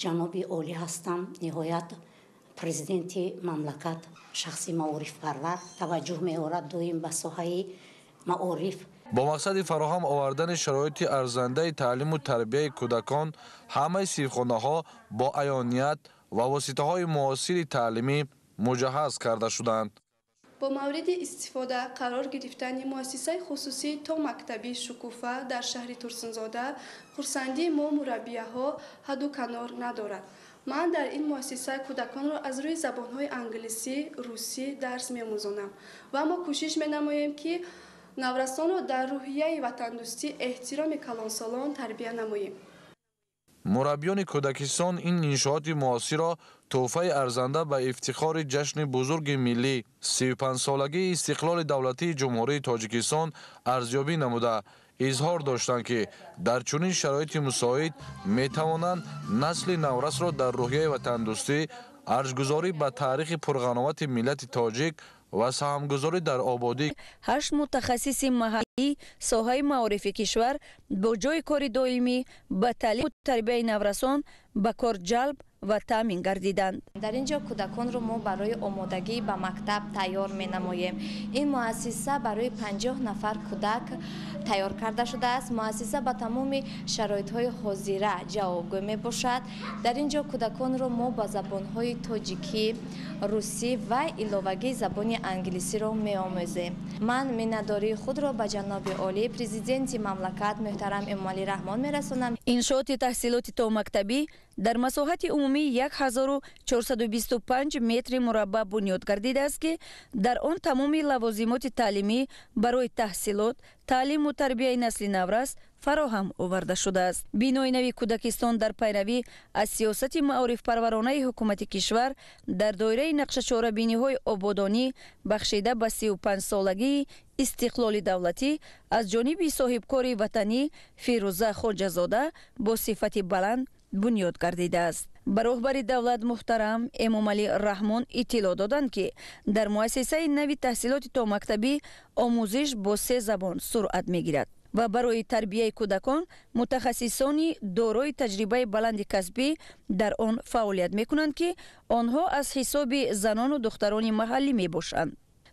ҷаноби олӣ ҳастам. Ниҳоят президенти мамлакат шахси маорифпарвар таваҷҷӯҳ меорад доим ба соҳаи маориф. Бо мақсади фароҳам овардани шароити арзандаи таълиму тарбияи кӯдакон ҳамаи синфхонаҳо бо аёният ва воситаҳои муосири таълимӣ муҷаҳҳаз карда шуданд. Бо мавриди истифода қарор гирифтани муассисаи хусусии томактабии Шукуфа дар шаҳри Турсунзода хурсандии мо мураббияҳо ҳадду канор надорад. Ман дар ин муассиса кӯдаконро аз рӯи забонҳои англисӣ, русӣ дарс меомӯзонам ва мо кӯшиш менамоем, ки наврасонро дар рӯҳияи ватандӯстӣ, эҳтироми калонсолон тарбия намоем. Мураббиёни кӯдакистон ин иншооти муосирро тӯҳфаи арзанда ба ифтихори ҷашни бузурги миллӣ 35-солагии истиқлоли давлатии Ҷумҳурии Тоҷикистон арзёбӣ намуда, изҳор доштанд, ки дар чунин шароити мусоид метавонанд насли наврасро дар рӯҳияи ватандӯстӣ, арҷгузорӣ ба таърихи пурғановати миллати тоҷик ва саҳмгузорӣ дар ободӣ. 8 мутахассиси маҳаллӣ соҳаи маорифи кишвар бо ҷои кори доимӣ ба таълиму тарбияи наврасон ба кор ҷалб ва таъмин гардиданд. Дар ин ҷо кӯдаконро мо барои омодагӣ ба мактаб тайёр менамоем. Ин муассиса барои 50 нафар кӯдак тайёр карда шудааст. Муассиса ба тамоми шароитҳои ҳозира ҷавобгӯ мебошад. Дар ин ҷо кӯдаконро мо ба забонҳои тоҷикӣ, русӣ ва иловагии забони англисиро меомӯзем. Ман миннатдории худро ба ҷаноби олӣ, президенти мамлакат муҳтарам Эмомалӣ Раҳмон мерасонам. Иншооти таҳсилоти томактабӣ дар масоҳати умумии 1425 метри мураббаъ бунёд гардидааст, ки дар он тамоми лавозимоти таълимӣ барои таҳсилот, таълиму тарбияи насли наврас фароҳам оварда шудааст. Бинои нави кӯдакистон дар пайравӣ аз сиёсати маорифпарваронаи ҳукумати кишвар дар доираи нақшачорабиниҳои ободонӣ бахшида ба 35-солагии истиқлоли давлатӣ аз ҷониби соҳибкори ватанӣ Фирӯза Хоҷазода бо сифати баланд бунёд гардидааст. Ба роҳбари давлат муҳтарам Эмомалӣ Раҳмон иттилоъ доданд, ки дар муассисаи нави таҳсилоти томактабӣ омӯзиш бо се забон суръат мегирад ва барои тарбияи кӯдакон мутахассисони дорои таҷрибаи баланди касбӣ дар он фаъолият мекунанд, ки онҳо аз ҳисоби занону духтарони маҳаллӣ мебошанд.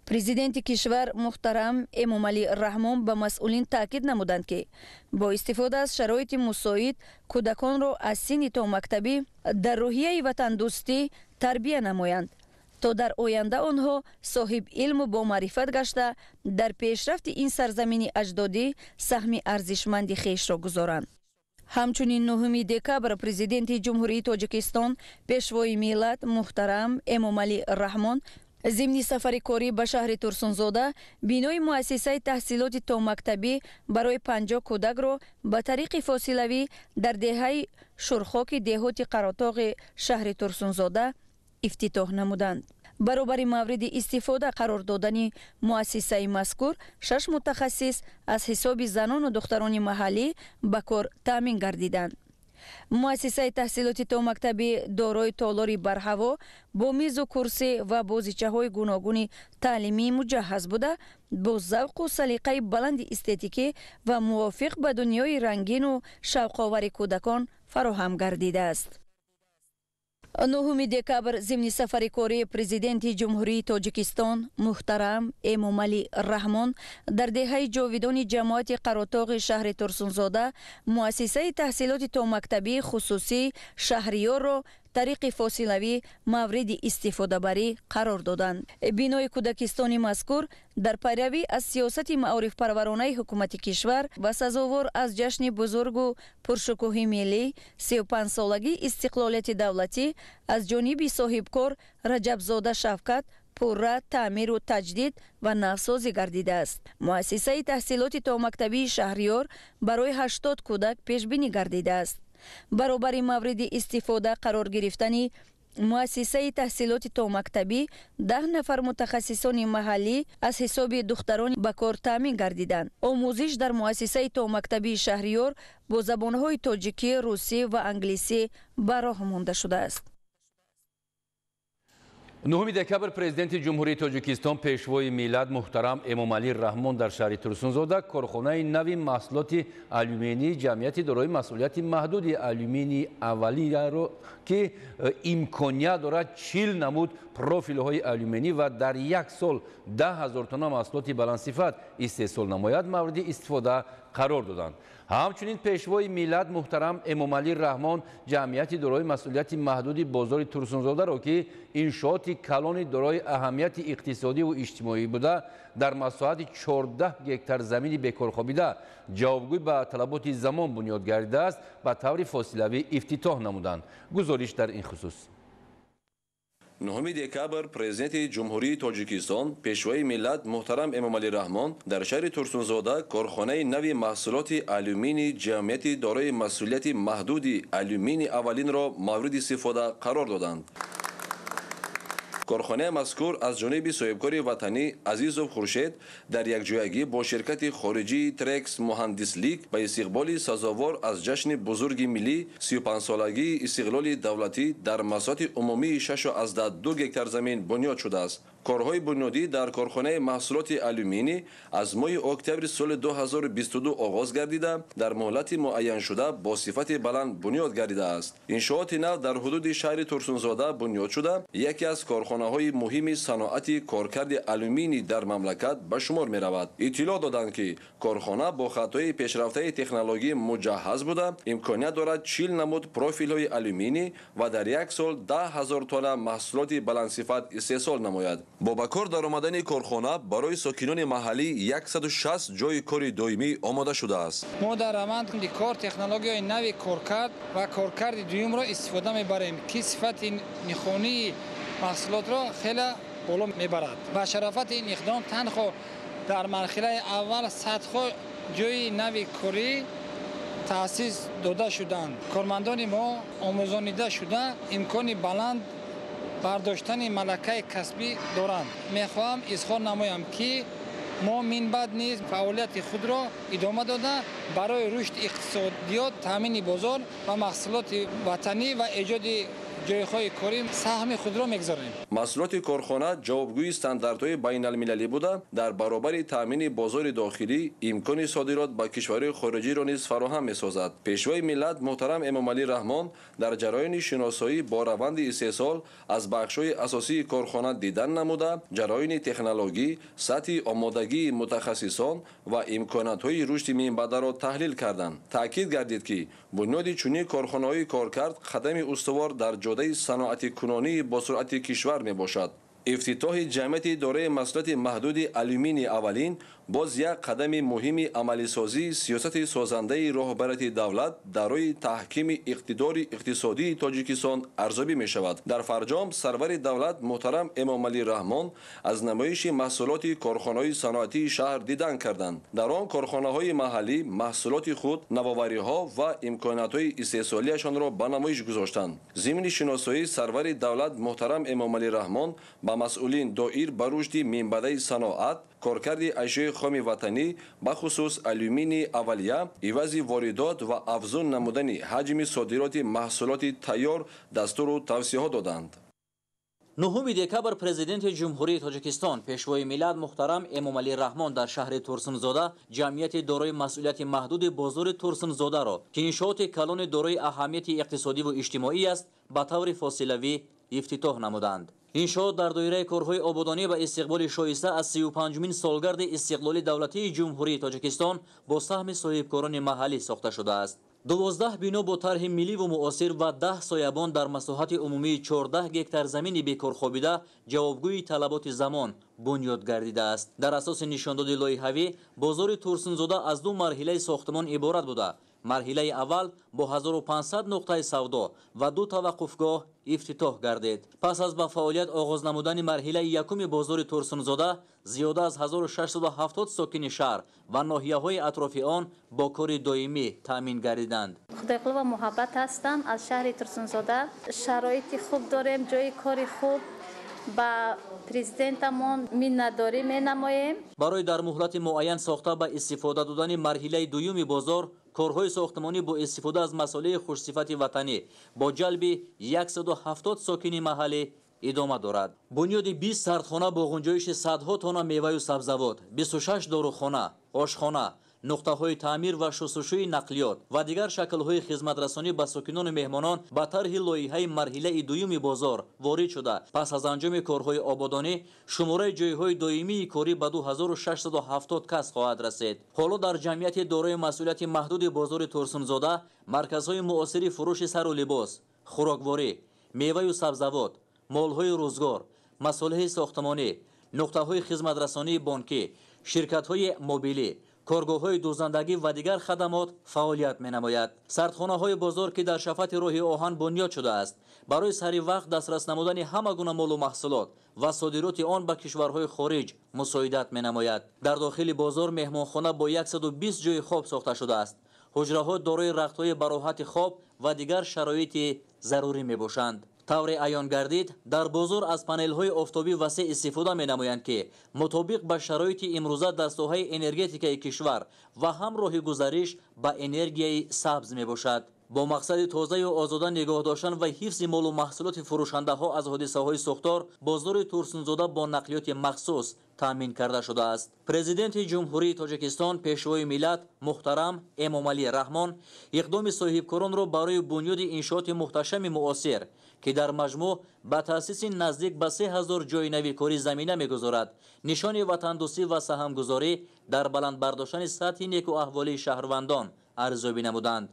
Президенти кишвар муҳтарам Эмомалӣ Раҳмон ба масъулин таъкид намуданд, ки бо истифода аз шароити мусоид кӯдаконро аз синни томактабӣ дар рӯҳияи ватандӯстӣ тарбия намоянд, то дар оянда онҳо соҳиб илму бомаърифат гашта дар пешрафти ин сарзамини аҷдодӣ саҳми арзишманди хешро гузоранд. Ҳамчунин 9 декабр Президенти Ҷумҳурии Тоҷикистон, Пешвои миллат муҳтарам Эмомалӣ Раҳмон зимни сафари корӣ ба шаҳри Турсунзода бинои муассисаи таҳсилоти томактабӣ барои 50 кӯдакро ба тариқи фосилавӣ дар деҳаи Шурхоки деҳоти Қаротоғи шаҳри Турсунзода ифтитоҳ намуданд. Баробари мавриди истифода қарор додани муассисаи мазкур, шаш мутахассис аз ҳисоби занону духтарони маҳаллӣ ба кор таъмин гардиданд. Муассисаи таҳсилоти томактабӣ дорои толори барҳаво бо мизу курсӣ ва бозичаҳои гуногуни таълимӣ муҷаҳҳаз буда, бо завқу салиқаи баланди эстетикӣ ва мувофиқ ба дунёи рангину шавқовари кӯдакон фароҳам гардидааст. 9 декабр зимни сафари кории Президенти Ҷумҳурии Тоҷикистон муҳтарам Эмомалӣ Раҳмон дар деҳаи ҷовидони ҷамоати Қаротоғи шаҳри Турсунзода муассисаи таҳсилоти томактабии хусусии Шаҳриёрро тариқи фосилавӣ мавриди истифодабарӣ қарор доданд. Бинои кӯдакистони мазкур дар пайравӣ аз сиёсати маорифпарваронаи ҳукумати кишвар ва сазовор аз ҷашни бузургу пуршукӯҳи миллӣ 35-солагии истиқлолияти давлатӣ аз ҷониби соҳибкор Раҷабзода Шавкат пурра таъмиру таҷдид ва навсозӣ гардидааст. Муассисаи таҳсилоти томактабии Шаҳриёр барои 80 кӯдак пешбинӣ гардидааст. Баробари мавриди истифода қарор гирифтани муассисаи таҳсилоти томактабӣ 10 нафар мутахассисони маҳаллӣ аз ҳисоби духтарон ба кор таъмин гардиданд. Омӯзиш дар муассисаи томактабии Шаҳриёр бо забонҳои тоҷикӣ, русӣ ва англисӣ ба роҳ монда шудааст. 9 декабр Президенти Ҷумҳурии Тоҷикистон, Пешвои миллат муҳтарам Эмомалӣ Раҳмон дар шаҳри Турсунзода корхонаи нави маҳсулоти алюминии ҷамъияти дорои масъулияти маҳдуди алюминии аввалияро, ки имконият дорад 40 намуд профилҳои алюминӣ ва дар як сол 10 000 тонна маҳсулоти баландсифат истеҳсол намояд, мавриди истифода қарор доданд. Ҳамчунин Пешвои миллат муҳтарам Эмомалӣ Раҳмон ҷамъияти дорои масъулияти маҳдуди бозори Турсунзодаро, ки иншооти калони дорои аҳамияти иқтисодиву иҷтимоӣ буда, дар масоҳати 14 гектар замини бекорхобида ҷавобгӯй ба талаботи замон бунёд гардидааст, ба таври фосилавӣ ифтитоҳ намуданд. Гузориш дар ин хусус. 9 декабр Президенти Ҷумҳурии Тоҷикистон, Пешвои миллат муҳтарам Эмомалӣ Раҳмон дар шаҳри Турсунзода корхонаи нави маҳсулоти алюминии ҷамъияти дорои масъулияти маҳдуди алюминии аввалинро мавриди истифода қарор доданд. Корхонаи мазкур аз ҷониби соҳибкори ватанӣ Азизов Хуршед дар якҷоягӣ бо ширкати хориҷии Трекс Муҳандислик ба истиқболи сазовор аз ҷашни бузурги миллӣ 35-солагии истиқлоли давлатӣ дар масоҳати умумии 6,2 гектар замин бунёд шудааст. Корҳои бунёдӣ дар корхонаи маҳсулоти алюминӣ аз моҳи октябри соли 2022 оғоз гардида, дар муҳлати муайяншуда бо сифати баланд бунёд гардидааст. Иншооти нав дар ҳудуди шаҳри Турсунзода бунёд шуда, яке аз корхонаҳои муҳими саноати коркарди алюминӣ дар мамлакат ба шумор меравад. Иттилоъ доданд, ки корхона бо хатҳои пешрафтаи технологӣ муҷаҳҳаз буда, имконият дорад 40 намуд профилҳои алюминӣ ва дар як сол 10 000 тонна маҳсулоти баландсифат истеҳсол намояд. Бо ба кор даромадани корхона барои сокинони маҳаллӣ 160 ҷойи кори доимӣ омода шудааст. Мо дар раванди кор технологияи нави коркард ва коркарди дуюмро истифода мебарем, ки сифати нихонии маҳсулотро хеле боло мебарад. Ба шарафати ин иқдом танҳо дар марҳилаи аввал садҳо ҷойи нави корӣ таъсис дода шуданд. Кормандони мо омӯзонида шуда имкони баланд бардоштани малакаи касбӣ доранд. Мехоҳам изҳор намоям, ки Мо минбаъд низ фаъолияти худро идома дода, барои рушди иқтисодиёт, таъмини бозор ва маҳсулоти ватанӣ ва эҷоди ҷойҳои корӣ саҳми худро мегузорем. Маҳсулоти корхона ҷавобгӯи стандартҳои байналмилалӣ буда, дар баробари таъмини бозори дохилӣ имкони содирот ба кишварҳои хориҷиро низ фароҳам месозад. Пешвои миллат муҳтарам Эмомалӣ Раҳмон дар ҷараёни шиносоӣ бо раванди истеҳсол аз бахшҳои асосии корхона дидан намуда, ҷараёни технологӣ, сатҳи омодагии мутахассисон ва имкониятҳои рушди минбаъдаро таҳлил карданд. Таъкид гардид, ки бунёди чунин корхонаҳои коркард қадами устувор дар ҷодаи саноатикунонии босуръати кишвар мебошад. Ифтитоҳи ҷамъияти дораи масъулияти маҳдуди алюминии аввалин боз як қадами муҳими амалисозии сиёсати созандаи роҳбарияти давлат дар роҳи таҳкими иқтидори иқтисодии Тоҷикистон арзёбӣ мешавад. Дар фарҷом сарвари давлат муҳтарам Эмомалӣ Раҳмон аз намоиши маҳсулоти корхонаҳои саноатии шаҳр дидан карданд. Дар он корхонаҳои маҳаллӣ маҳсулоти худ, навовариҳо ва имкониятҳои истеҳсолиашонро ба намоиш гузоштанд. Зимни шиносоӣ сарвари давлат муҳтарам Эмомалӣ Раҳмон ба масъулин доир ба рушди минбаъдаи саноат, коркарди ашёи хоми ватанӣ, бахусус алюминии аввалия, ивази воридот ва афзун намудани ҳаҷми содироти маҳсулоти тайёр дастуру тавсияҳо доданд. 9 декабр Президенти Ҷумҳурии Тоҷикистон, Пешвои миллат муҳтарам Эмомалӣ Раҳмон дар шаҳри Турсунзода ҷамъияти дорои масъулияти маҳдуди бозори Турсунзодаро, ки иншооти калони дорои аҳамияти иқтисодиву иҷтимоӣ аст, ба таври фосилавӣ ифтитоҳ намуданд. Иншоот дар доираи корҳои ободонӣ ба истиқболи шоиста аз 35-умин солгарди истиқлоли давлатии Ҷумҳурии Тоҷикистон бо саҳми соҳибкорони маҳаллӣ сохта шудааст. 12 бино бо тарҳи милливу муосир ва 10 соябон дар масоҳати умумии 14 гектар замини бекорхобида ҷавобгӯи талаботи замон бунёд гардидааст. Дар асоси нишондоди лоиҳавӣ бозори Турсунзода аз ду марҳилаи сохтмон иборат буда, марҳилаи аввал бо 1500 нуқтаи савдо ва ду таваққуфгоҳ ифтитоҳ гардид. Пас аз ба фаъолият оғоз намудани марҳилаи якуми бозори Турсунзода зиёда аз 1670 сокини шаҳр ва ноҳияҳои атрофи он бо кори доимӣ таъмин гардиданд. Худойқулова Муҳаббат ҳастам, аз шаҳри Турсунзода. Шароити хуб дорем, ҷои кори хуб, ба президентамон миннатдорӣ менамоем. Барои дар муҳлати муайян сохта ба истифода додани марҳилаи дуюми бозор, корҳои сохтмонӣ бо истифода аз масолеҳи хушсифати ватанӣ бо ҷалби 170 сокини маҳаллӣ идома дорад. Бунёди 20 сардхона бо ғунҷоиши садҳо тонна меваю сабзавот, 26 дорухона, ошхона, нуқтаҳои таъмир ва шустушӯи нақлиёт ва дигар шаклҳои хизматрасонӣ ба сокинону меҳмонон ба тарҳи лоиҳаи марҳилаи дуюми бозор ворид шуда, пас аз анҷоми корҳои ободонӣ шумораи ҷойҳои доимии корӣ ба 2670 кас хоҳад расид. Ҳоло дар ҷамъияти дорои масъулияти маҳдуди бозори Турсунзода марказҳои муосири фурӯши сару либос, хӯрокворӣ, меваю сабзавот, молҳои рӯзгор, масолеҳи сохтмонӣ, нуқтаҳои хизматрасонии бонкӣ, ширкатҳои мобилӣ, коргоҳҳои дӯзандагӣ ва дигар хадамот фаъолият менамояд. Сардхонаҳои бозор, ки дар шафати роҳи оҳан бунёд шудааст, барои сари вақт дастрас намудани ҳама гуна молу маҳсулот ва содироти он ба кишварҳои хориҷ мусоидат менамояд. Дар дохили бозор меҳмонхона бо 120 ҷойи хоб сохта шудааст. Ҳуҷраҳо дорои рахтҳои бароҳати хоб ва дигар шароити зарурӣ мебошанд. Тавре аён гардид, дар бозор аз панелҳои офтобӣ васеъ истифода менамоянд, ки мутобиқ ба шароити имрӯза дар соҳаи энергетикаи кишвар ва ҳам роҳи гузариш ба энергияи сабз мебошад. Бо мақсади тозаю озода нигоҳ доштан ва ҳифзи молу маҳсулоти фурӯшандаҳо аз ҳодисаҳои сӯхтор, бозори Турсунзода бо нақлиёти махсус таъмин карда шудааст. Президенти Ҷумҳурии Тоҷикистон, Пешвои миллат муҳтарам Эмомалӣ Раҳмон иқдоми соҳибкоронро барои бунёди иншооти муҳташами муосир, ки дар маҷмӯъ ба таъсиси наздик ба 3000 ҷойи нави корӣ замина мегузорад, нишони ватандӯстӣ ва саҳмгузорӣ дар баланд бардоштани сатҳи некуаҳволии шаҳрвандон арзёбӣ намуданд.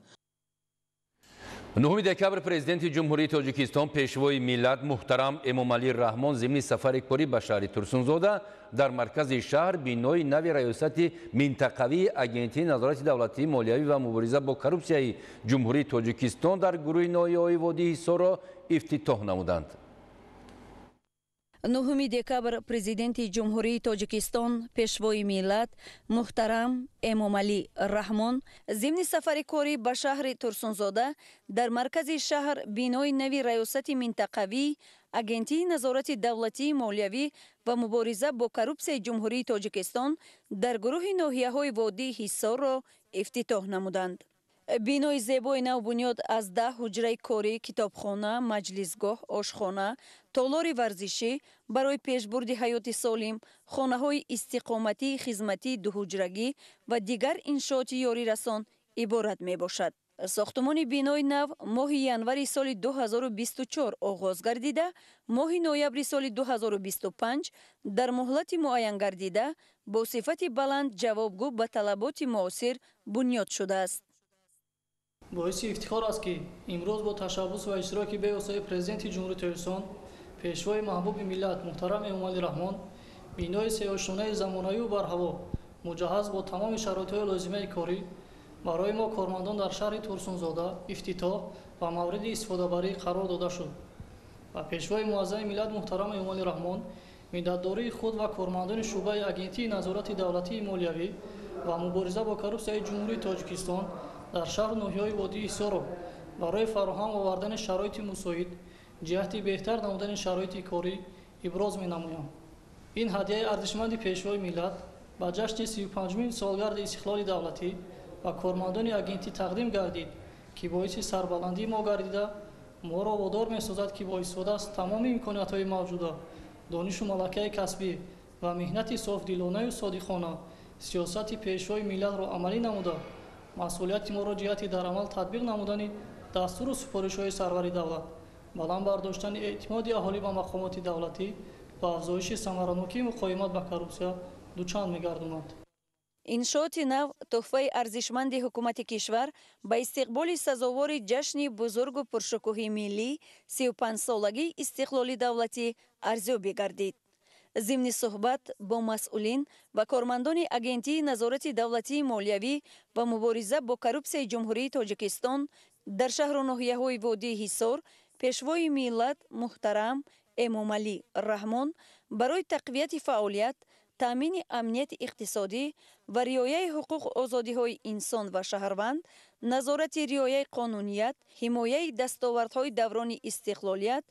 9 декабр Президенти Ҷумҳурии Тоҷикистон, Пешвои миллат муҳтарам Эмомалӣ Раҳмон зимни сафари корӣ ба шаҳри Турсунзода дар маркази шаҳр бинои нави раёсати минтақавии Агентии назорати давлатии молиявӣ ва мубориза бо коррупсияи Ҷумҳурии Тоҷикистон дар гурӯҳи ноҳияҳои водии Ҳисорро ифтитоҳ намуданд. 9 декабр Президенти Ҷумҳурии Тоҷикистон, Пешвои миллат муҳтарам Эмомалӣ Раҳмон зимни сафари корӣ ба шаҳри Турсунзода дар маркази шаҳр бинои нави раёсати минтақавии Агентии назорати давлатии молиявӣ ва мубориза бо коррупсияи Ҷумҳурии Тоҷикистон дар гурӯҳи ноҳияҳои водии Ҳисорро ифтитоҳ намуданд. Бинои зебои навбунёд аз 10 ҳуҷраи корӣ, китобхона, маҷлисгоҳ, ошхона, толори варзишӣ барои пешбурди ҳаёти солим, хонаҳои истиқоматии хизматии дуҳуҷрагӣ ва дигар иншооти ёрирасон иборат мебошад. Сохтумони бинои нав моҳи январи соли 2024 оғоз гардида, моҳи ноябри соли 2025 дар муҳлати муайянгардида бо сифати баланд ҷавобгӯ ба талаботи муосир бунёд шудааст. Боиси ифтихор аст, ки имрӯз бо ташаббус ва иштироки бевоситаи Президенти Ҷумҳурии Тоҷикистон, Пешвои маҳбуби миллат муҳтарам Эмомалӣ Раҳмон бинои сеошёнаи замонавию барҳаво, муҷаҳҳаз бо тамоми шароитҳои лозимаи корӣ барои мо кормандон дар шаҳри Турсунзода ифтитоҳ ва мавриди истифодабарӣ қарор дода шуд. Ва Пешвои муаззами миллат муҳтарам Эмомалӣ Раҳмон миннатдории худ ва кормандони шӯъбаи Агентии назорати давлатии молиявӣ ва мубориза бо коррупсияи Ҷумҳурии Тоҷикистон дар шаҳру ноҳияҳои водии Ҳисорро барои фароҳам овардани шароити мусоид ҷиҳати беҳтар намудани шароити корӣ иброз менамоям. Ин ҳадияи арзишманди Пешвои миллат ба ҷашни 35-умин солгарди истиқлоли давлатӣ ва кормандони агентӣ тақдим гардид, ки боиси сарбаландии мо гардида, моро водор месозад, ки бо истифода аз тамоми имкониятҳои мавҷуда, донишу малакаи касбӣ ва меҳнати софдилонаю содиқона сиёсати Пешвои миллатро амалӣ намуда, масъулияти моро ҷиҳати дар амал татбиқ намудани дастуру супоришҳои сарвари давлат, баланд бардоштани эътимоди аҳолӣ ба мақомоти давлатӣ ва афзоиши самаранокии муқовимат ба коррупсия дучанд мегардонад. Иншооти нав тӯҳфаи арзишманди ҳукумати кишвар ба истиқболи сазовори ҷашни бузургу пуршукӯҳи миллӣ 35-солагии истиқлоли давлатӣ арзёбӣ гардид. Зимни суҳбат бо масъулин ва кормандони Агентии назорати давлатии молиявӣ ва мубориза бо коррупсияи Ҷумҳурии Тоҷикистон дар шаҳру ноҳияҳои водии Ҳисор, Пешвои миллат муҳтарам Эмомалӣ Раҳмон барои тақвияти фаъолият, таъмини амнияти иқтисодӣ ва риояи ҳуқуқу озодиҳои инсон ва шаҳрванд, назорати риояи қонуният, ҳимояи дастовардҳои даврони истиқлолият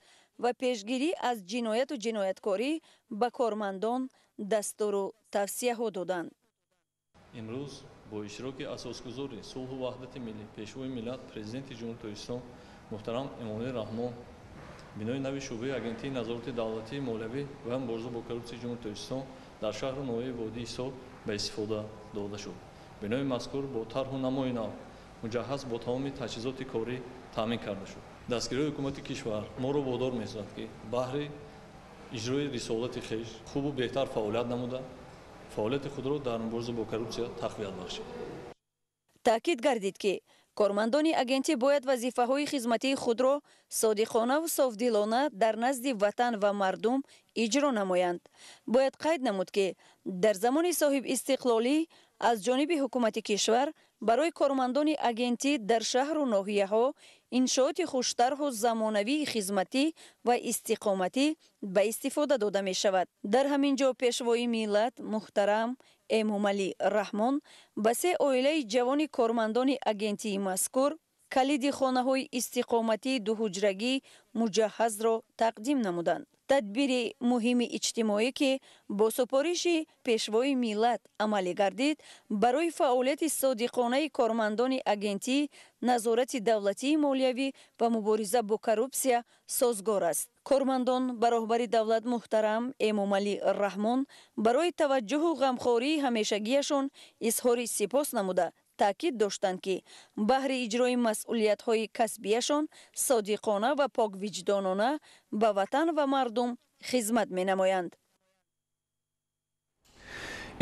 ва пешгирӣ аз ҷинояту ҷинояткорӣ ба кормандон дастуру тавсияҳо доданд. Имрӯз бо иштироки асосгузори сулҳу ваҳдати миллӣ, Пешвои миллат, Президенти Ҷумҳурии Тоҷикистон муҳтарам Эмомалӣ Раҳмон бинои нави шӯъбаи Агентии назорати давлатии молиявӣ ва мубориза бо коррупсияи Ҷумҳурии Тоҷикистон дар шаҳру ноҳияи водии Ҳисор ба истифода дода шуд. Бинои мазкур бо тарҳу намои нав, муҷаҳҳаз бо тамоми таҷҳизоти корӣ таъмин карда шуд. Дастгириҳои ҳукумати кишвар моро водор месозад, ки баҳри иҷрои рисолати хеш хубу беҳтар фаъолият намуда, фаъолияти худро дар мубориза бо коррупсия тақвият бахшид. Таъкид гардид, ки кормандони агентӣ бояд вазифаҳои хизматии худро содиқонаву софдилона дар назди ватан ва мардум иҷро намоянд. Бояд қайд намуд, ки дар замони соҳибистиқлолӣ аз ҷониби ҳукумати кишвар барои кормандони агентӣ дар шаҳру ноҳияҳо иншооти хуштарҳу замонавии хизматӣ ва истиқоматӣ ба истифода дода мешавад. Дар ҳамин ҷо Пешвои миллат муҳтарам Эмомалӣ Раҳмон ба се оилаи ҷавони кормандони агентии мазкур калиди хонаҳои истиқоматии дуҳуҷрагӣ муҷаҳҳазро тақдим намуданд. Тадбири муҳими иҷтимоӣ, ки бо супориши Пешвои миллат амалӣ гардид, барои фаъолияти содиқонаи кормандони агентӣ назорати давлатии молиявӣ ва мубориза бо коррупсия созгор аст. Кормандон ба роҳбари давлат муҳтарам Эмомалӣ Раҳмон барои таваҷҷӯҳу ғамхории ҳамешагиашон изҳори сипос намуда, таъкид доштанд, ки баҳри иҷрои масъулиятҳои касбияшон содиқона ва поквиҷдонона ба ватан ва мардум хизмат менамоянд.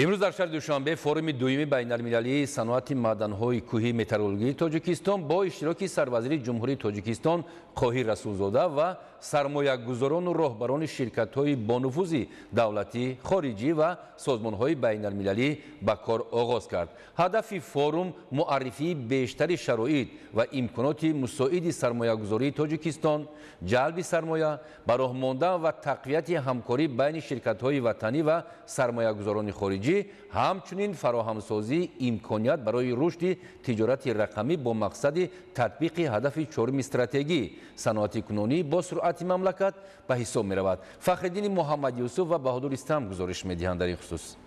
Имрӯз дар шаҳри Душанбе форуми дуюми байналмилалии саноати маъданҳои кӯҳии металлургии Тоҷикистон бо иштироки сарвазири Ҷумҳурии Тоҷикистон Қоҳир Расулзода ва сармоягузорону роҳбарони ширкатҳои бонуфузи давлатӣ, хориҷӣ ва созмонҳои байналмилалӣ ба кор оғоз кард. Ҳадафи форум муаррифии бештари шароит ва имконоти мусоиди сармоягузории Тоҷикистон, ҷалби сармоя, ба роҳ мондан ва тақвияти ҳамкорӣ байни ширкатҳои ватанӣ ва сармоягузорони хориҷӣ, ҳамчунин фароҳамсозии имконият барои рушди тиҷорати рақамӣ бо мақсади татбиқи ҳадафи чоруми стратегӣ саноатикунонӣ бо суръати суръати мамлакат ба ҳисоб меравад. Фахриддини Муҳаммад Юсуф ва Баҳодур Истам гузориш медиҳанд дар ин хусус.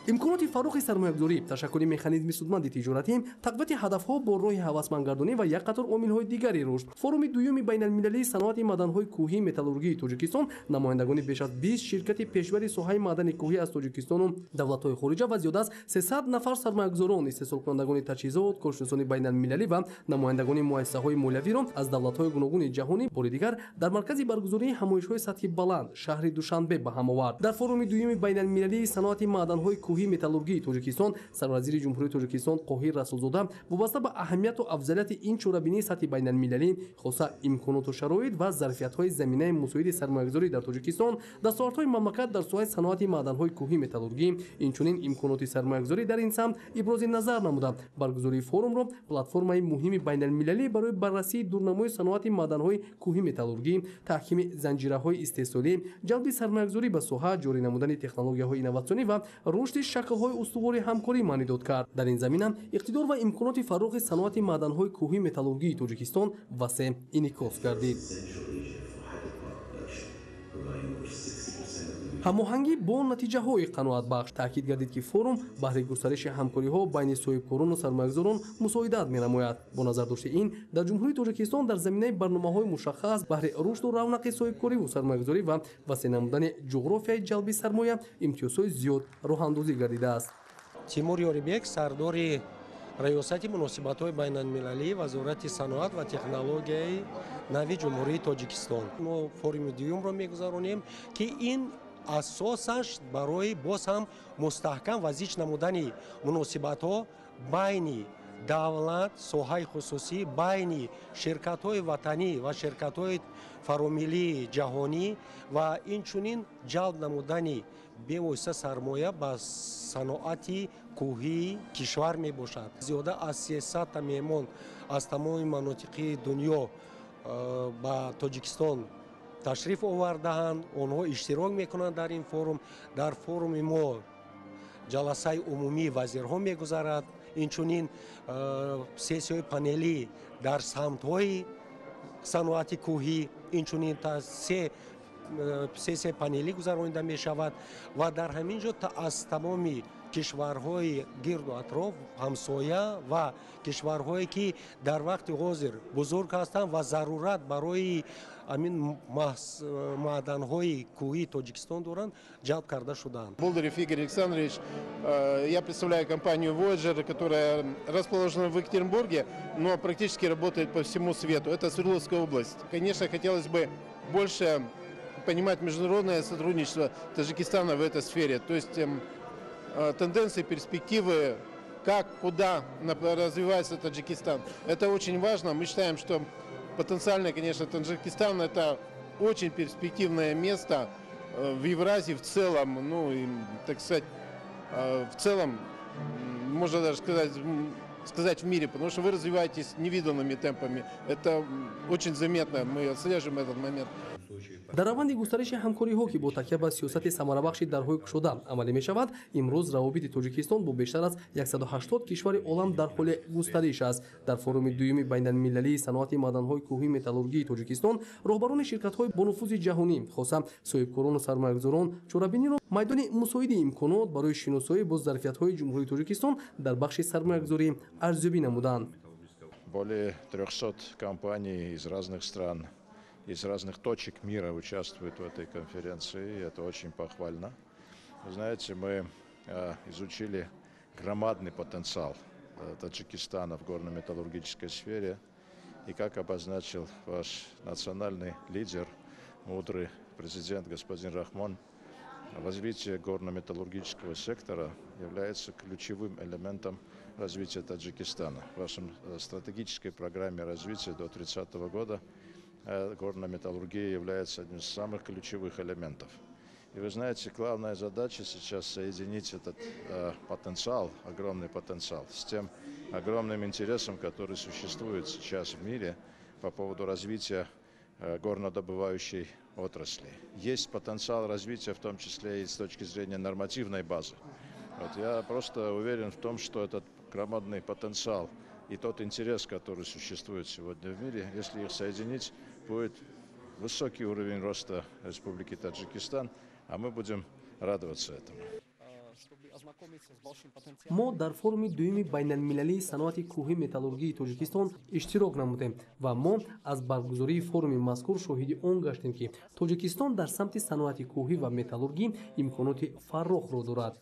Имконоти фарохи сармоягузорӣ, ташаккули механизми судманди тиҷоратӣ, тақвияти ҳадафҳо бо роҳи ҳавасмандгардонӣ ва як қатор омилҳои дигари рушд. Форуми дуюми байналмилалии саноати маъданҳои кӯҳии металлургии Тоҷикистон намояндагони беш аз 20 ширкати пешбари соҳаи маъдани кӯҳӣ аз Тоҷикистону давлатҳои хориҷа ва зиёда аз 300 нафар сармоягузорон, истеҳсолкунандагони таҷҳизот, коршиносони байналмилалӣ ва намояндагони муассисаҳои молиявиро аз давлатҳои гуногуни ҷаҳонӣ бори дигар дар маркази баргузории ҳамоишҳои сатҳи баланд шаҳри Душанбе ба ҳам овард. Дар форуми дуюми байналмилалии саноати маъданҳои кӯҳии металлургии Тоҷикистон сарвазири Ҷумҳурии Тоҷикистон Қоҳир Расулзода вобаста ба аҳамияту афзалияти ин чорабинии сатҳи байналмилалӣ, хоса имконоту шароит ва зарфиятҳои заминаи мусоиди сармоягузорӣ дар Тоҷикистон, дастовардҳои мамлакат дар соҳаи саноати маъданҳои кӯҳии металлургӣ, инчунин имконоти сармоягузорӣ дар ин самт ибрози назар намуда, баргузории форумро платформаи муҳими байналмилалӣ барои баррасии дурнамои саноати маъданҳои кӯҳии металлургӣ, таҳкими занҷираҳои истеҳсолӣ, ҷалби сармоягузорӣ ба соҳа, ҷорӣ намудани технологияҳои инноватсионӣ ва рушди шаклҳои устувори ҳамкорӣ маънидод кард. Дар ин замина иқтидор ва имконоти фарохи саноати маъданҳои кӯҳии металлургии Тоҷикистон васеъ инъикос гардид. Ҳамоҳангӣ бо натиҷаҳои қаноатбахш таъкид гардид, ки форум баҳри густариши ҳамкориҳо байни соҳибкорону сармоягузорон мусоидат менамояд. Бо назардошти ин дар Ҷумҳурии Тоҷикистон дар заминаи барномаҳои мушаххас баҳри рушду равнақи соҳибкориву сармоягузорӣ ва васеъ намудани ҷуғрофияи ҷалби сармоя имтиёзҳои зиёд роҳандозӣ гардидааст. Тимур Ёрибек, сардори раёсати муносибатҳои байналмилалии Вазорати саноат ва технологияи нави Ҷумҳурии Тоҷикистон. Мо форуми дуюмро мегузаронем, ки ин асосаш барои боз ҳам мустаҳкам ва зич намудани муносибатҳо байни давлат, соҳаи хусусӣ, байни ширкатҳои ватанӣ ва ширкатҳои фаромиллии ҷаҳонӣ ва инчунин ҷалб намудани бевосита сармоя ба саноати кӯҳии кишвар мебошад. Зиёда аз 300 меҳмон аз тамоми манотиқи дунё ба Тоҷикистон ташриф овардаанд, онҳо иштирок мекунанд дар ин форум. Дар форуми мо ҷаласаи умумии вазирҳо мегузарад, инчунин сессияҳои панелӣ дар самтҳои саноати кӯҳӣ, инчунин сессияи панелӣ гузаронида мешавад ва дар ҳамин ҷо аз тамоми кишварҳои гирду атроф, ҳамсоя ва кишварҳое ки дар вақти ҳозир бузург ҳастанд ва зарурат барои ҳамин маъданҳои кӯҳии Тоҷикистон доранд, ҷалб карда шудаанд. Болдырев Игорь Александрович, я представляю компанию Voyager, которая расположена в Екатеринбурге, но практически работает по всему свету. Это Свердловская область. Конечно, хотелось бы больше понимать международное сотрудничество Таджикистана в этой сфере. То есть тенденции, перспективы, как, куда развивается Таджикистан. Это очень важно. Мы считаем, что потенциально, конечно, Таджикистан – это очень перспективное место в Евразии в целом, ну, и, так сказать, в целом, можно даже сказать в мире, потому что вы развиваетесь невиданными темпами. Это очень заметно, мы отслеживаем этот момент. Дар раванди густариши ҳамкориҳо, ки бо такя ба сиёсати самарабахши дарҳои кушода амалӣ мешавад, имрӯз равобити Тоҷикистон бо бештар аз 180 кишвари олам дар ҳоли густариш аст. Дар форуми дуюми байналмилалии саноати маъданҳои кӯҳии металлургии Тоҷикистон роҳбарони ширкатҳои бонуфузи ҷаҳонӣ, хоса соҳибкорону сармоягузорон чорабиниро майдони мусоиди имконот барои шиносоӣ бо зарфиятҳои Ҷумҳурии Тоҷикистон дар бахши сармоягузорӣ арзёбӣ намуданд. Более 300 компаний из разных стран, из разных точек мира участвуют в этой конференции, и это очень похвально. Вы знаете, мы изучили громадный потенциал Таджикистана в горно-металлургической сфере, и как обозначил ваш национальный лидер, мудрый президент господин Рахмон, развитие горно-металлургического сектора является ключевым элементом развития Таджикистана. В вашей стратегической программе развития до 30 года горно-металлургия является одним из самых ключевых элементов. И вы знаете, главная задача сейчас соединить этот потенциал, огромный потенциал, с тем огромным интересом, который существует сейчас в мире по поводу развития горнодобывающей отрасли. Есть потенциал развития, в том числе и с точки зрения нормативной базы. Вот я просто уверен в том, что этот громадный потенциал и тот интерес, который существует сегодня в мире, если их соединить, будет высокий уровень роста Республики Таджикистан, а мы будем радоваться этому. Мо дар форуми дуюми байналмилалии саноати кӯҳи металлургии Тоҷикистон иштирок намудем ва мо аз баргузории форуми мазкур шоҳиди он гаштем, ки Тоҷикистон дар самти саноати кӯҳӣ ва металлургӣ имконоти фаррохро дорад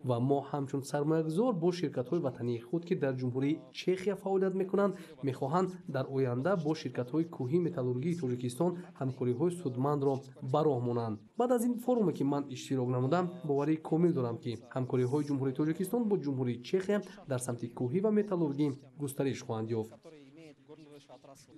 ва мо ҳамчун сармоягузор бо ширкатҳои ватании худ, ки дар Ҷумҳурии Чехия фаъолият мекунанд, мехоҳанд дар оянда бо ширкатҳои кӯҳии металлургии Тоҷикистон ҳамкориҳои судмандро ба роҳ монанд. Баъд аз ин форуме, ки ман иштирок намудам, боварии комил дорам, ки ҳамкориҳои Ҷумҳурии Тоҷикистон бо Ҷумҳурии Чехия дар самти кӯҳӣ ва металлургӣ густариш хоҳанд ёфт.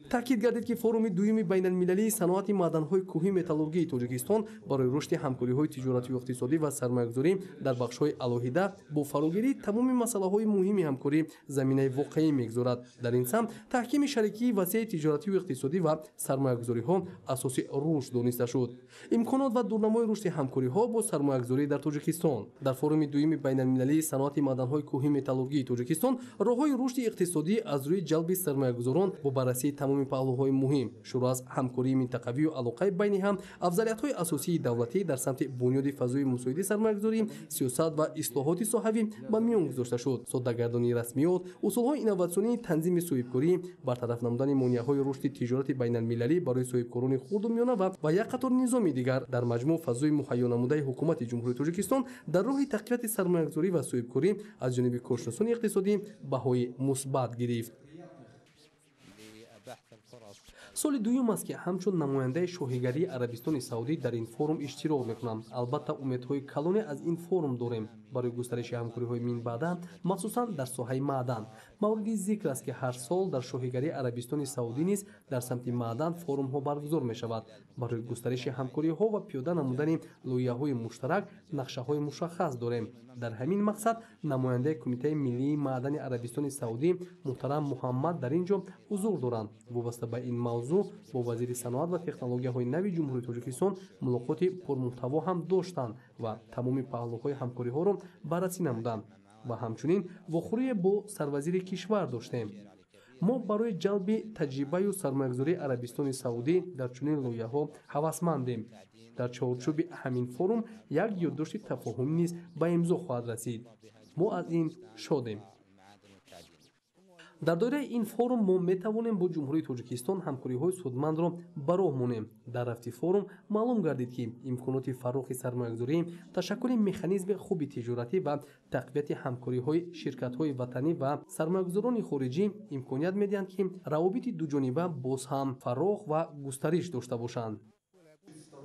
Таъкид гардид, ки форуми дуюми байналмилалии саноати маъданҳои кӯҳи металлургии Тоҷикистон барои рушди ҳамкориҳои тиҷоратию иқтисодӣ ва сармоягузорӣ дар бахшҳои алоҳида бо фарогирии тамоми масъалаҳои муҳими ҳамкорӣ заминаи воқеӣ мегузорад. Дар ин самт таҳкими шарикии васеи тиҷоратию иқтисодӣ ва сармоягузориҳо асоси рушд дониста шуд. Имконот ва дурнамои рушди ҳамкориҳо бо сармоягузорӣ дар Тоҷикистон. Дар форуми дуюми байналмилалии саноати маъданҳои кӯҳи металлургии Тоҷикистон роҳҳои рушди иқтисодӣ аз рӯи ҷалби сармоягузорон бо баррасии тамоми паҳлӯҳои муҳим, шурӯъ аз ҳамкории минтақавию алоқаи байни ҳам, афзалиятҳои асосии давлатӣ дар самти бунёди фазои мусоиди сармоягузорӣ, сиёсат ва ислоҳоти соҳавӣ ба миён гузошта шуд. Соддагардонии расмиёт, усулҳои инноватсионии танзими соҳибкорӣ, бартараф намудани монеаҳои рушди тиҷорати байналмилалӣ барои соҳибкорони хурду миёна ва як қатор низоми дигар. Дар маҷмӯъ фазои муҳайё намудаи ҳукумати Ҷумҳурии Тоҷикистон дар роҳи тақвияти сармоягузорӣ ва соҳибкорӣ аз ҷониби коршиносони иқтисодӣ баҳои мусбат гирифт. Соли дуюм аст, ки ҳамчун намояндаи шоҳигарии Арабистони Саудӣ дар ин форум иштирок мекунам. Албатта, умедҳои калоне аз ин форум дорем барои густариши ҳамкориҳои минбаъда, махсусан дар соҳаи маъдан. Мавриди зикр аст, ки ҳар сол дар шоҳигарии Арабистони Саудӣ низ дар самти маъдан форумҳо баргузор мешавад. Барои густариши ҳамкориҳо ва пиёда намудани лоиҳаҳои муштарак нақшаҳои мушаххас дорем. Дар ҳамин мақсад намояндаи Кумитаи миллии маъдани Арабистони Саудӣ муҳтарам Муҳаммад дар ин ҷо ҳузур доранд. Вобаста ба ин мавзӯъ бо вазири саноат ва технологияҳои нави Ҷумҳурии Тоҷикистон мулоқоти пурмуҳтаво ҳам доштанд ва тамоми паҳлӯҳои ҳамкориҳоро баррасӣ намуданд ва ҳамчунин вохӯрие бо сарвазири кишвар доштем. Мо барои ҷалби таҷрибаю сармоягузории Арабистони Саудӣ дар чунин лоиҳаҳо ҳавасмандем. Дар чорчӯби ҳамин форум як ёддошти тафоҳумӣ низ ба имзо хоҳад расид. Мо аз ин шодем. Дар доираи ин форум мо метавонем бо Ҷумҳурии Тоҷикистон ҳамкориҳои судмандро ба роҳ монем. Дар рафти форум маълум гардид, ки имконоти фаррохи сармоягузорӣ, ташаккули механизми хуби тиҷоратӣ ва тақвияти ҳамкориҳои ширкатҳои ватанӣ ва сармоягузорони хориҷӣ имконият медиҳанд, ки равобити дуҷониба боз ҳам фарох ва густариш дошта бошанд.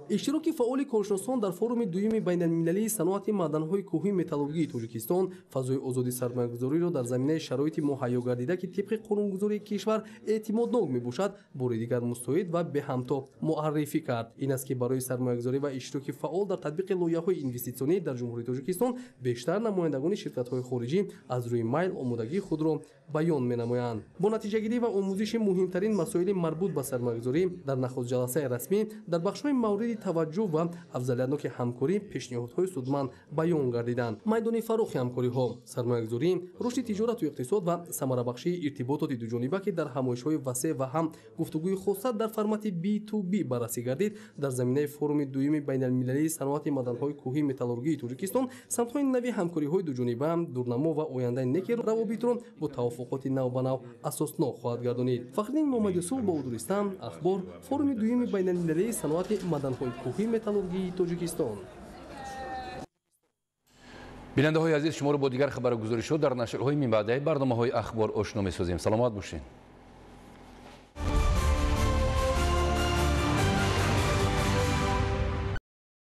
Иштироки фаъоли коршиносон дар форуми дуюми байналмилалии саноати маъданҳои кӯҳии металлургии Тоҷикистон фазои озоди сармоягузориро дар заминаи шароити муҳайё гардида, ки тибқи қонунгузории кишвар эътимоднок мебошад, бори дигар мустоид ва беҳамто муаррифӣ кард. Ин аст, ки барои сармоягузорӣ ва иштироки фаъол дар татбиқи лоиҳаҳои инвеститсионӣ дар Ҷумҳурии Тоҷикистон бештар намояндагони ширкатҳои хориҷӣ аз рӯи майл омодагии худро баён менамоянд. Бо натиҷагирӣ ва омӯзиши муҳимтарин масоили марбут ба сармоягузорӣ дар нахуст ҷаласаи расмӣ дар бахшҳои мавриди таваҷҷӯҳ ва афзалиятноки ҳамкорӣ пешниҳодҳои судманд баён гардиданд. Майдони фарохи ҳамкориҳо, сармоягузорӣ, рушди тиҷорату иқтисод ва самарабахшии иртибототи дуҷониба, ки дар ҳамоишҳои васеъ ва ҳам гуфтугӯи хоса дар формати B2B баррасӣ гардид, дар заминаи форуми дуюми байналмилалии саноати маъданҳои кӯҳии металлургии Тоҷикистон самтҳои нави ҳамкориҳои дуҷониба, дурнамо ва ояндаи неки равобитро бо тавофуқоти навбанав асоснок хоҳад гардонид. Фахриддин Муҳаммадюсуф, Бовудуристам, Ахбор, форуми дуюми байналмилалии саноати маъданҳои кӯҳии металлургии Тоҷикистон. Бинандаҳои азиз, шуморо бо дигар хабаргузоришҳо дар нашрҳои минбаъдаи барномаҳои Ахбор ошно месозем. Саломат бошед.